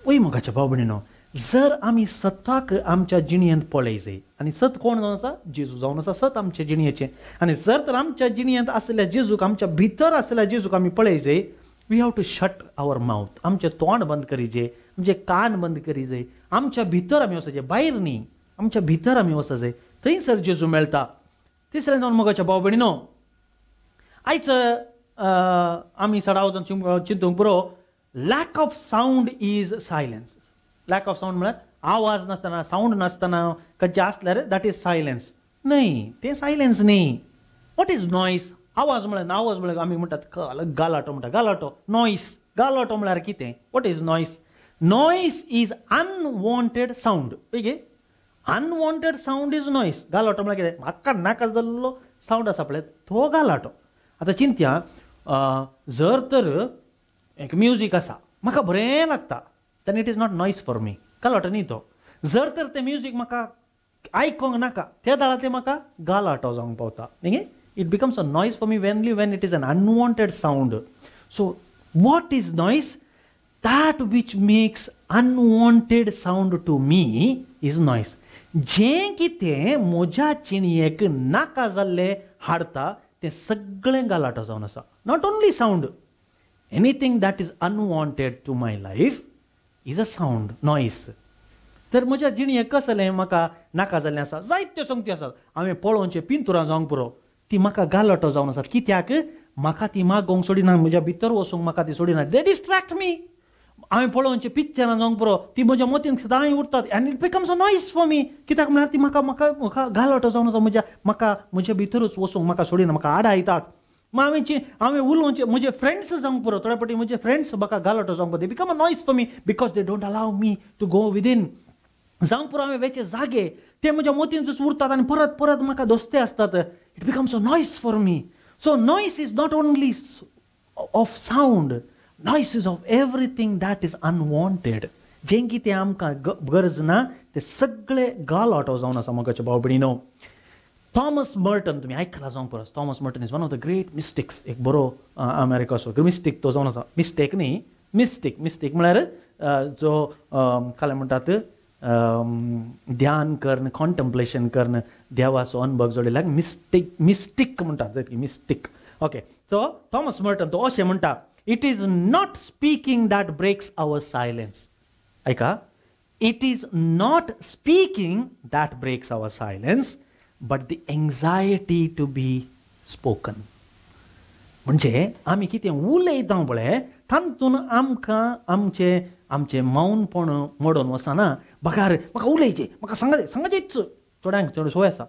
वय मोगाच्या भाव भयणीनो, जर आमी सताक आमच्या जिणयेंत पळय जाय, आनी सत कोण जावन आसा? जेजू जावन आसा सत आमच्या जिणयेचें. आनी जर तर आमच्या जिणयेंत आसल्या जेजूक, आमच्या भितर आसल्या जेजूक आमी पळय जाय, we have to shut our mouth. आमचें तोंड बंद करीजे, आमचे कान बंद करीजे, आमच्या भितर आमी वचचे, भायर न्ही, आमच्या भितर आमी वचचे, थंयसर जेजू मेळटा. तिसरें जावन मोगाच्या भाव भयणीनो, आयज आमी सडाव जावन चिंतूंक पुरो, lack of sound is silence. Lack of sound म्हळ्यार आवाज नासतना, सावंड नासतना खंयचें आसल्यार that is silence. न्हय, तें सायलन्स न्ही. What is noise? आवाज म्हळ्यार, आवाज म्हळ्यार आमी म्हणटात गालाटो म्हणटा, गालाटो, नॉयस. गालाटो म्हळ्यार कितें? What is noise? Noise is unwanted sound. Okay, unwanted sound is noise. गालाटो म्हळ्यार कितें? म्हाका नाका जाल्लो सावंड आसा पळय तो गालाटो. आतां चिंत्या, जर तर एक म्युजीक आसा म्हाका बरें लागता, then it is not noise for me, गालाटो न्ही तो. जर तर तें म्युजीक म्हाका आयकोंक नाका त्या दाळा तें म्हाका गालाटो जावंक पावता. न्ही, it becomes a noise for me only when it is an unwanted sound. So what is noise? That which makes unwanted sound to me is noise. जें कितें म्हज्या जिणयेक नाका जाल्लें हाडटा तें सगळें गालाटो जावन आसा. Not only sound, anything that is unwanted to my life is a sound, noise. तर म्हज्या जिणयेक कसलें म्हाका नाका जाल्लें आसा, जायत्यो संगत्यो आसात हांवें पळोवचें पिंतुरां जावंक पुरो, ती म्हाका गालाटो जावन आसात. कित्याक? म्हाका ती मागोवंक सोडिना, म्हज्या भितर वचूंक म्हाका ती सोडिना. दे डिस्ट्रॅक्ट मी. हांवें पळोवचें पिक्चरां जावंक पुरो, ती म्हज्या मतीन सदांय उरतात आनी it becomes a noise for me. कित्याक म्हळ्यार ती म्हाका म्हाका म्हाका गालाटो जावन आसा, म्हज्या म्हाका म्हज्या भितरूच वचूंक म्हाका सोडिना, म्हाका आडायतात. मागीर हांवें उलोवचें म्हजे फ्रेंड्स जावंक पुरो, थोड्या फावटी म्हजे फ्रेंड्स म्हाका गालाटो जावंक पुरो, they become a noise for me because they don't allow me to go within. जावंक पुरो हांवें वेचे जागे ते म्हज्या मतींतच उरतात आनी परत परत म्हाका दोस्ते आसतात. It becomes a noise for me. So noise is not only of sound, noise is of everything that is unwanted. जें कितें आमकां गरज ना तें सगळें गालाटो जावन आसा मोगाच्या भाव भयणीनो. थॉमस मर्टन तुमी आयकला जावंक परस. Thomas Merton is one of the great mystics, एक बरो अमेरिकाचो मिस्टीक तो जावन आसा. मिस्टेक न्ही, मिस्टीक. मिस्टीक म्हळ्यार जो काल म्हणटात ध्यान करून, कॉन्टम्प्लेशन करून देवाचो अनुभव जोडिल्ल्याक मिस्टीक, मिस्टीक म्हणटात, mystic. Okay, so Thomas Merton तो अशें म्हणटा, it is not speaking that breaks our silence. आयका, it is not speaking that breaks our silence but the anxiety to be spoken. म्हणजे आमी कितें उलयता पळय तातूंत आमकां आमचें आमचें मौनपण मोडून वचना. बगार म्हाका उलयचें, म्हाका सांगचें, सांगचेंच. थोड्यांक चड संवय आसा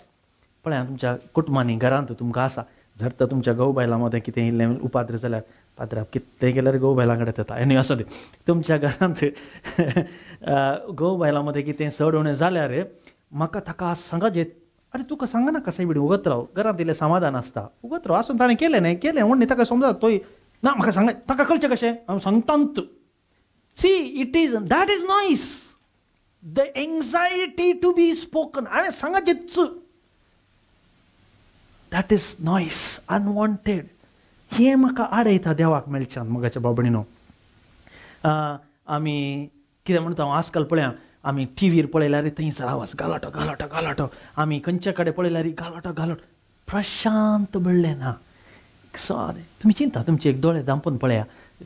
पळय, तुमच्या कुटुंबांनी घरांत तुमकां आसा, जर तर तुमच्या घोव बायलां मदें कितें इल्लें उपाद्र जाल्यार पाद्राप कितें केल्यार घोव बायलां कडेन येता. आनी असो तुमच्या घरांत घोव बायलां मदें कितें चड उणें जाल्यार म्हाका ताका सांगचें, अरे तुका सांगनाका सायबीण, उगत राव, घरांत इल्लें समाधान आसता, उगत राव. आसून ताणें केलें न्ही, केलें म्हूण न्ही ताका समजा तोय ना म्हाका सांग, ताका कळचें कशें हांव सांगतांत. See, it is that is noise. The anxiety to be spoken, हांवें सांगाचेच, that is noise, unwanted. हें म्हाका आडयता देवाक मेळच्यान. मोगाच्या भाव भयणीनो, आमी कितें म्हणटा, आजकाल पळया आमी टिवीर पळयल्यार थंयसर आवाज घालाटो घालाटो घालाटो, आमी खंयच्या कडेन पळयल्यार घालाटो घालाटो, प्रशांत म्हणलें ना. सादें तुमी चिंता, तुमचे एक दोळे धांपून पळया,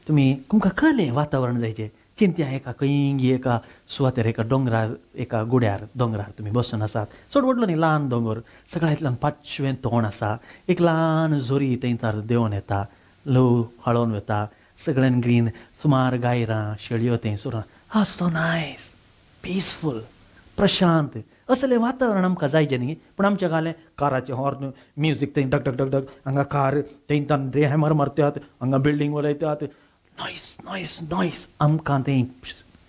तुमी तुमकां कळ्ळें वातावरण जायचें. चिंत्या एका खंय एका सुवातेर, एका दोंगरार, एका गुड्यार दोंगरार तुमी बसून आसात. चड व्हडलो न्ही, ल्हान दोंगर, सगळ्यांतल्यान पांचवें तोंड आसा, एक ल्हान जोरी थंयसर देंवन येता, ल्हव हाळोवन वता, सगळ्यान ग्रीन, सुमार गायरां शेळयो थंयसर. हा, सो नायस, पिसफूल, प्रशांत असलें वातावरण आमकां जायचें न्ही. पूण आमच्या घालें काराचें हॉर्न, म्युजीक थंय डग डग डग डग, हांगा कार थंय तांदे हॅमर मारतात, हांगा बिल्डींग वलयतात, नॉयस नॉयस नॉयस. आमकां तें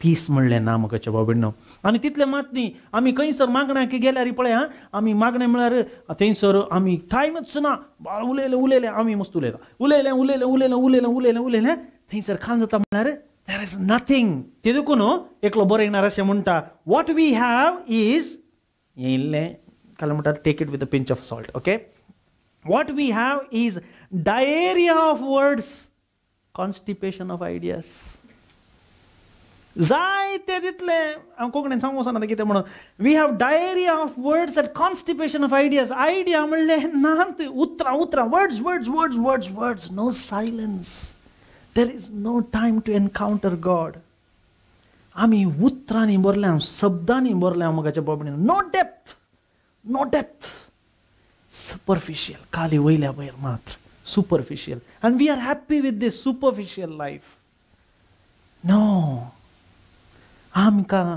पीस म्हणलें ना मोगाच्या भाव भयणीनो. आनी तितलें मात न्ही, आमी खंयसर मागण्याक गेल्यार पळय, आं, आमी मागणें म्हळ्यार थंयसर आमी टायमच ना, उलयलें उलयलें, आमी मस्त उलयता, उलयलें उलयलें उलयलें उलयलें उलयलें उलयलें, थंयसर खान जाता म्हळ्यार there is nothing. ते देखून एकलो बरयणार अशें म्हणटा, what we have is, हें इल्लें काल म्हणटा, take it with a pinch of salt, okay. What we have is diarrhoea of words, constipation of ideas. जायते तितलें हांव कोंकणीन सांगूंक वचना कितें म्हणून. We have diarrhoea of words and constipation of ideas. Idea म्हणलें नात, उतरां उतरां, words words words words words, no silence. There is no time to encounter God. आमी उतरांनी भरल्या, शब्दांनी भरल्या मोगाच्या बाबतींत. No depth, no depth, superficial, खाली वयल्या वयर मात्र, superficial. And we are happy with this superficial life. No, आमकां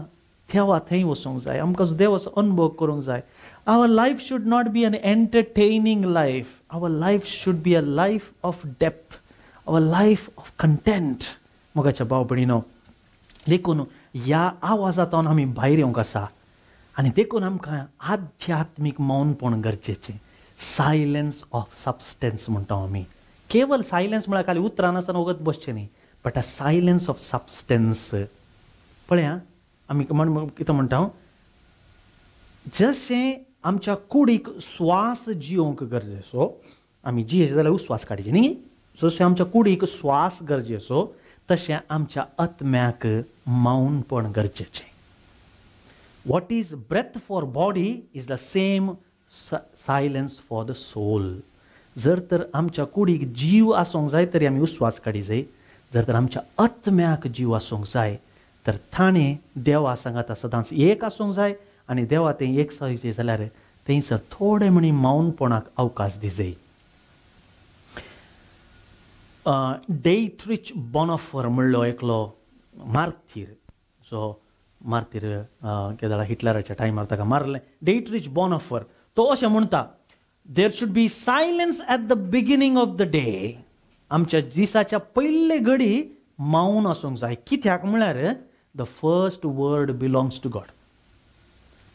देवा थंय वचूंक जाय, आमकां देवाचो अनुभव करूंक जाय. Our life should not be an entertaining life. Our life should be a life of depth, our life of content. मोगाच्या भाव भयणीनो, देखून ह्या आवाजांतल्यान आमी भायर येवंक आसा. आनी देखून आमकां आध्यात्मीक मौनपण गरजेचें. सायलन्स ऑफ सबस्टन्स म्हणटा आमी. केवल सायलन्स म्हळ्यार खाली उतरां नासतना वगत बसचें न्ही, but a silence of substance. पळया आमी कितें म्हणटा, जशें आमच्या कुडीक स्वास जियोवंक गरजेचो, आमी जियेचे जाल्यार उस्वास काडचे न्ही, जशें आमच्या कुडीक स्वास गरजेचो तशें आमच्या आत्म्याक मौनपण गरजेचें. What is breath for body is the same silence for the soul. जर तर आमच्या कुडीक जीव आसूंक जाय तरी आमी उस्वास काडी जाय, जर तर आमच्या आत्म्याक जीव आसूंक जाय तर ताणें देवा सांगाता सदांच एक आसूंक जाय. आनी देवा तें एक जाय जाल्यार थंयसर थोडे म्हणी मौनपणाक अवकाश दिजाय. डेट्रिच बोनोफर म्हणलो एकलो मार्तीर, जो मार्तीर केदाळा हिटलराच्या टायमार ताका मारलें. डेट्रिच बोनोफर तो अशें म्हणटा, there should be silence at the beginning of the day. आमच्या दिसाच्या पयले घडी मौन आसूंक जाय. कित्याक म्हळ्यार the first word belongs to God.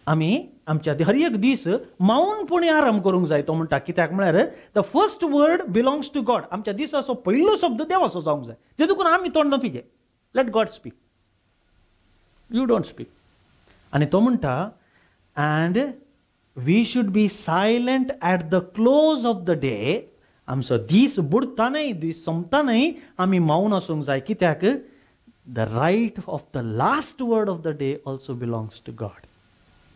आमी आमच्या हर एक दीस मौनपणी आराम करूंक जाय. तो म्हणटा कित्याक म्हळ्यार the first word belongs to God. आमच्या दिसाचो पयलो शब्द देवाचो जावंक जाय. ते देखून आमी तोंड कितें, let God speak, you don't speak. आनी तो म्हणटा, and we should be silent at the close of the day. आमचो दीस बुडटा न्हय, दीस सोंपता न्हय, आमी मौन आसूंक जाय. कित्याक the right of the last word of the day also belongs to God.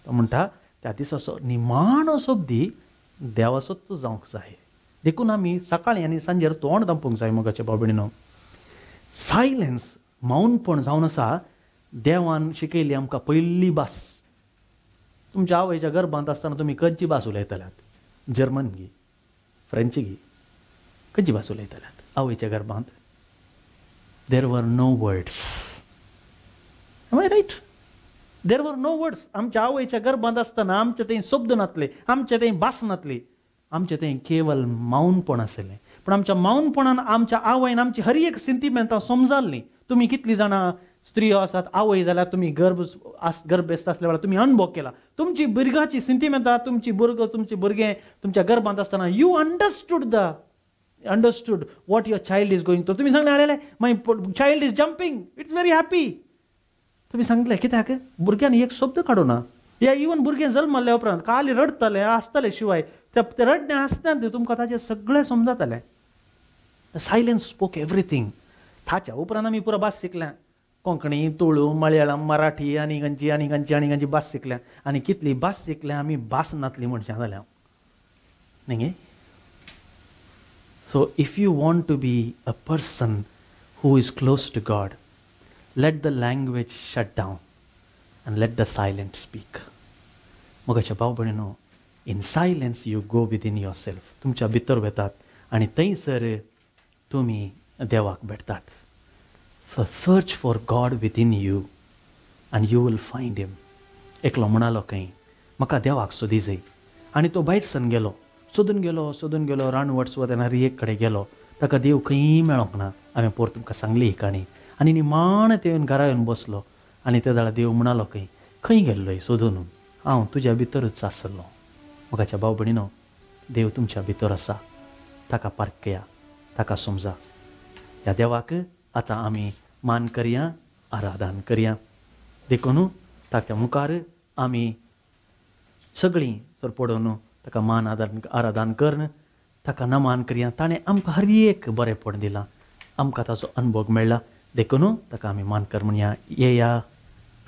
तो म्हणटा त्या दिसाचो निमाणो शब्दी देवाचोच जावंक जाय. देखून आमी सकाळीं आनी सांजेर तोंड धांपूंक जाय. मोगाच्या भाव भयणीनो, सायलन्स, मौनपण जावन आसा देवान शिकयली आमकां पयली भास. तुमच्या आवयच्या गर्भांत आसतना तुमी खंयची भास उलयतल्यात? जर्मन गी, फ्रेंच गी, खंयची भास उलयतल्यात आवयच्या गर्भांत? There were no words. Am I right? There were no words. आमच्या आवयच्या गर्भांत आसतना आमचे थंय शब्द नासले, आमचे थंय भास नासली, आमचें थंय केवल मौनपण आसलें. पूण आमच्या मौनपणान आमच्या आवयन आमची हर एक सिंतिमेंतां समजाल्लीं. तुमी कितलीं जाणां स्त्रियो आसात, आवय जाल्यार तुमी गर्भेस्त आसल्या वेळार तुमी अनुभव केला, तुमची भुरग्याची सिंतिमेंतां, तुमची भुरगो, तुमचे भुरगें तुमच्या गर्भांत आसतना you understood what your child is going through. तुमी सांगलें, आलेले my child is jumping, it's very happy. तुमी सांगले कित्याक भुरग्यांनी एक शब्द काडूं ना. या इवन भुरगें जल्मल्ल्या उपरांत काली रडटले आसतले शिवाय ते रडणे आसतना तुमकां ताचें सगळें समजतलें. Silence spoke everything. ताच्या उपरांत आमी पुरो भास शिकल्या, कोंकणी, तुळू, मलयाळम, मराठी आनी खंयची आनी खंयची आनी खंयची भास शिकल्या. आनी कितली भास शिकल्या आमी भास नातली मनशां जाल्या न्ही गे. So if you want to be a person who is close to God, let the language shut down and let the silence speak. मोगाच्या भाव भयणीनो, in silence you go within yourself. तुमच्या भितर वेतात आनी थंयसर तुमी देवाक भेटतात. So search for God within you and you will find him. एकलो म्हणालो खंय म्हाका देवाक सोदी जाय, आनी तो भायर सन गेलो, सोदून गेलो, सोदून गेलो, रानवट सुवातेन एक कडेन गेलो, ताका देव खंय मेळोंक ना. हांवें पोर तुमकां सांगली ही काणी. आनी निमाणें ते येवन घरा येवन बसलो आनी ते जाल्यार देव म्हणालो खंय खंय गेल्लोय सोदून, हांव तुज्या भितरूच आसलो. मोगाच्या भाव भयणीनो, देव तुमच्या भितर आसा, ताका पारखया, ताका समजा. ह्या देवाक आतां आमी मान करया, आराधन करया. देखून ताच्या मुखार आमी सगळीं सरपडोवन ताका मान आराधन करून ताका नमान करया. ताणें आमकां हर एक बरेंपण दिलां, आमकां ताचो अनुभव मेळ्ळा, देखून ताका आमी मान कर म्हणया. येया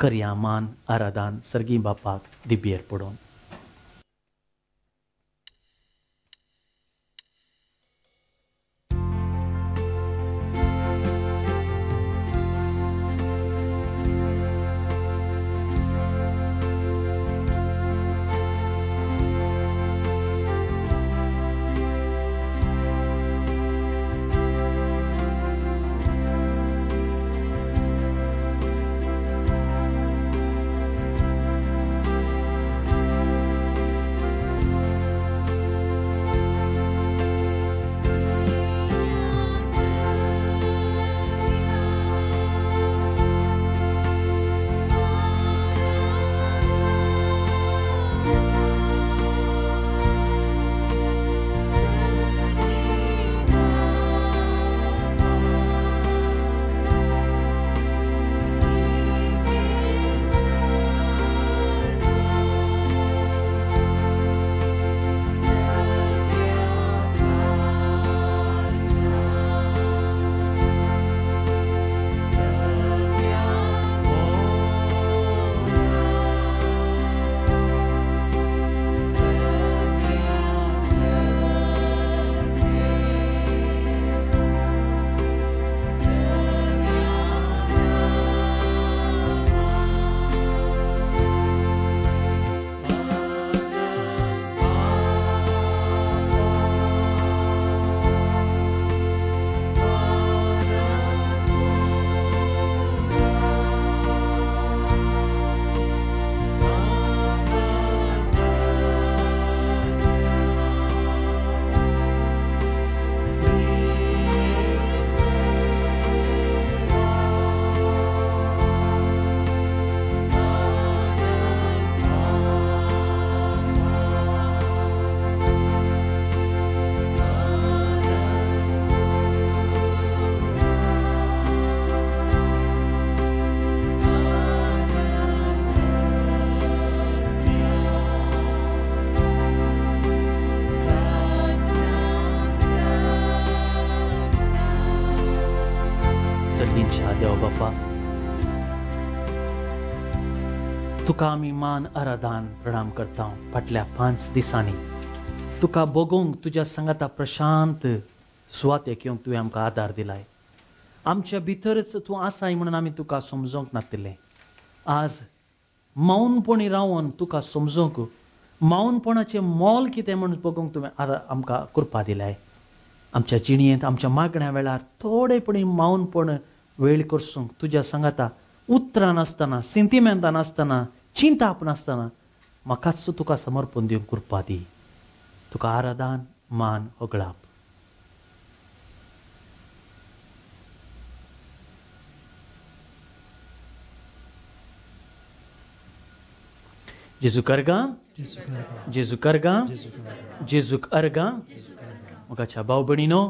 करया मान आराधन सर्गी बापाक दिब्येर पडोवन. तुका आमी मान आराधन प्रणाम करता. फाटल्या 5 दिसांनी तुका भोगोवंक तुज्या सांगाता प्रशांत सुवातेक येवंक तुवें आमकां आदार दिलाय. आमच्या भितरच तूं आसाय म्हणून आमी तुका समजोंक नातिल्लें. आज मौनपणी रावन तुका समजोंक, मौनपणाचें मोल कितें म्हूण पळोवंक तुवें आमकां कृपा दिलाय. आमच्या जिणेंत आमच्या मागण्या वेळार थोडेपणी मौनपण वेळ करसूंक तुज्या सांगाता उतरां नासतना, सिंतिमेंतां नासतना, चिंताप नासतना म्हाकाच तुका समर्पण दिवंक कृपा दी. तुका आराधन मान होगळाप. जेजू करगा, जेजू करगा, जेजूक अर्गा. मोगाच्या भाव भयणीनो,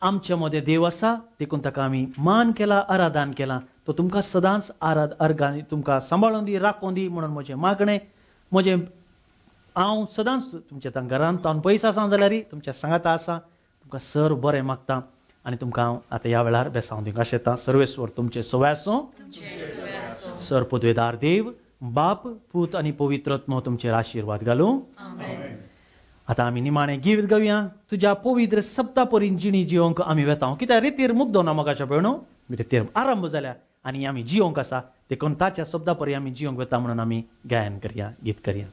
आमच्या मदें देव आसा देखून ताका आमी मान केला, आराधन केला. तो तुमकां सदांच आराध अर्गांनी तुमकां सांबाळून दी, राखून दी म्हणून म्हजें मागणें. म्हजें हांव सदांच तुमच्या घरांत तावन पयस आसा जाल्यार तुमच्या सांगाता आसा, तुमकां सर बरें मागता आनी तुमकां हांव आतां ह्या वेळार बेसांव दिवंक आशेता. सर्वेस्वर तुमचें सवय आसूं. सर पदवेदार देव बाप पूत आनी पवित्र आत्मो तुमचेर आशिर्वाद घालूं. आतां आमी निमाणें गीत गावया. तुज्या पवित्र सप्ता परीन जिणी जिवंक आमी वेता. कित्याक रितीर मुग्दो ना मोगाच्या भयणो, रितीर आरंभ जाल्या आनी आमी जिवंक आसा, देखून ताच्या शब्दा परी आमी जिवंक वेता म्हणून आमी गायन करया, गीत करया.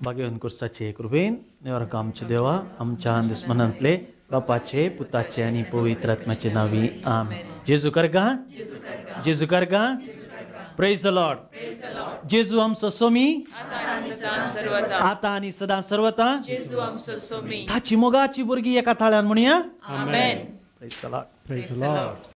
भाग्यवन कुर्साचे कृपेन निवारक आमच्या देवा आमच्या दुस्मनांतले बापाचे पुताचे आनी पवित्र आत्म्याचे नावी आमेन. जेजू करगा, जेजू करगा. Praise the Lord. जेजू आमचो सोमी आतां आनी सदां सर्वता. ताची मोगाची भुरगीं एका थाळ्यान म्हणया आमेन. Praise the Lord. Praise the Lord.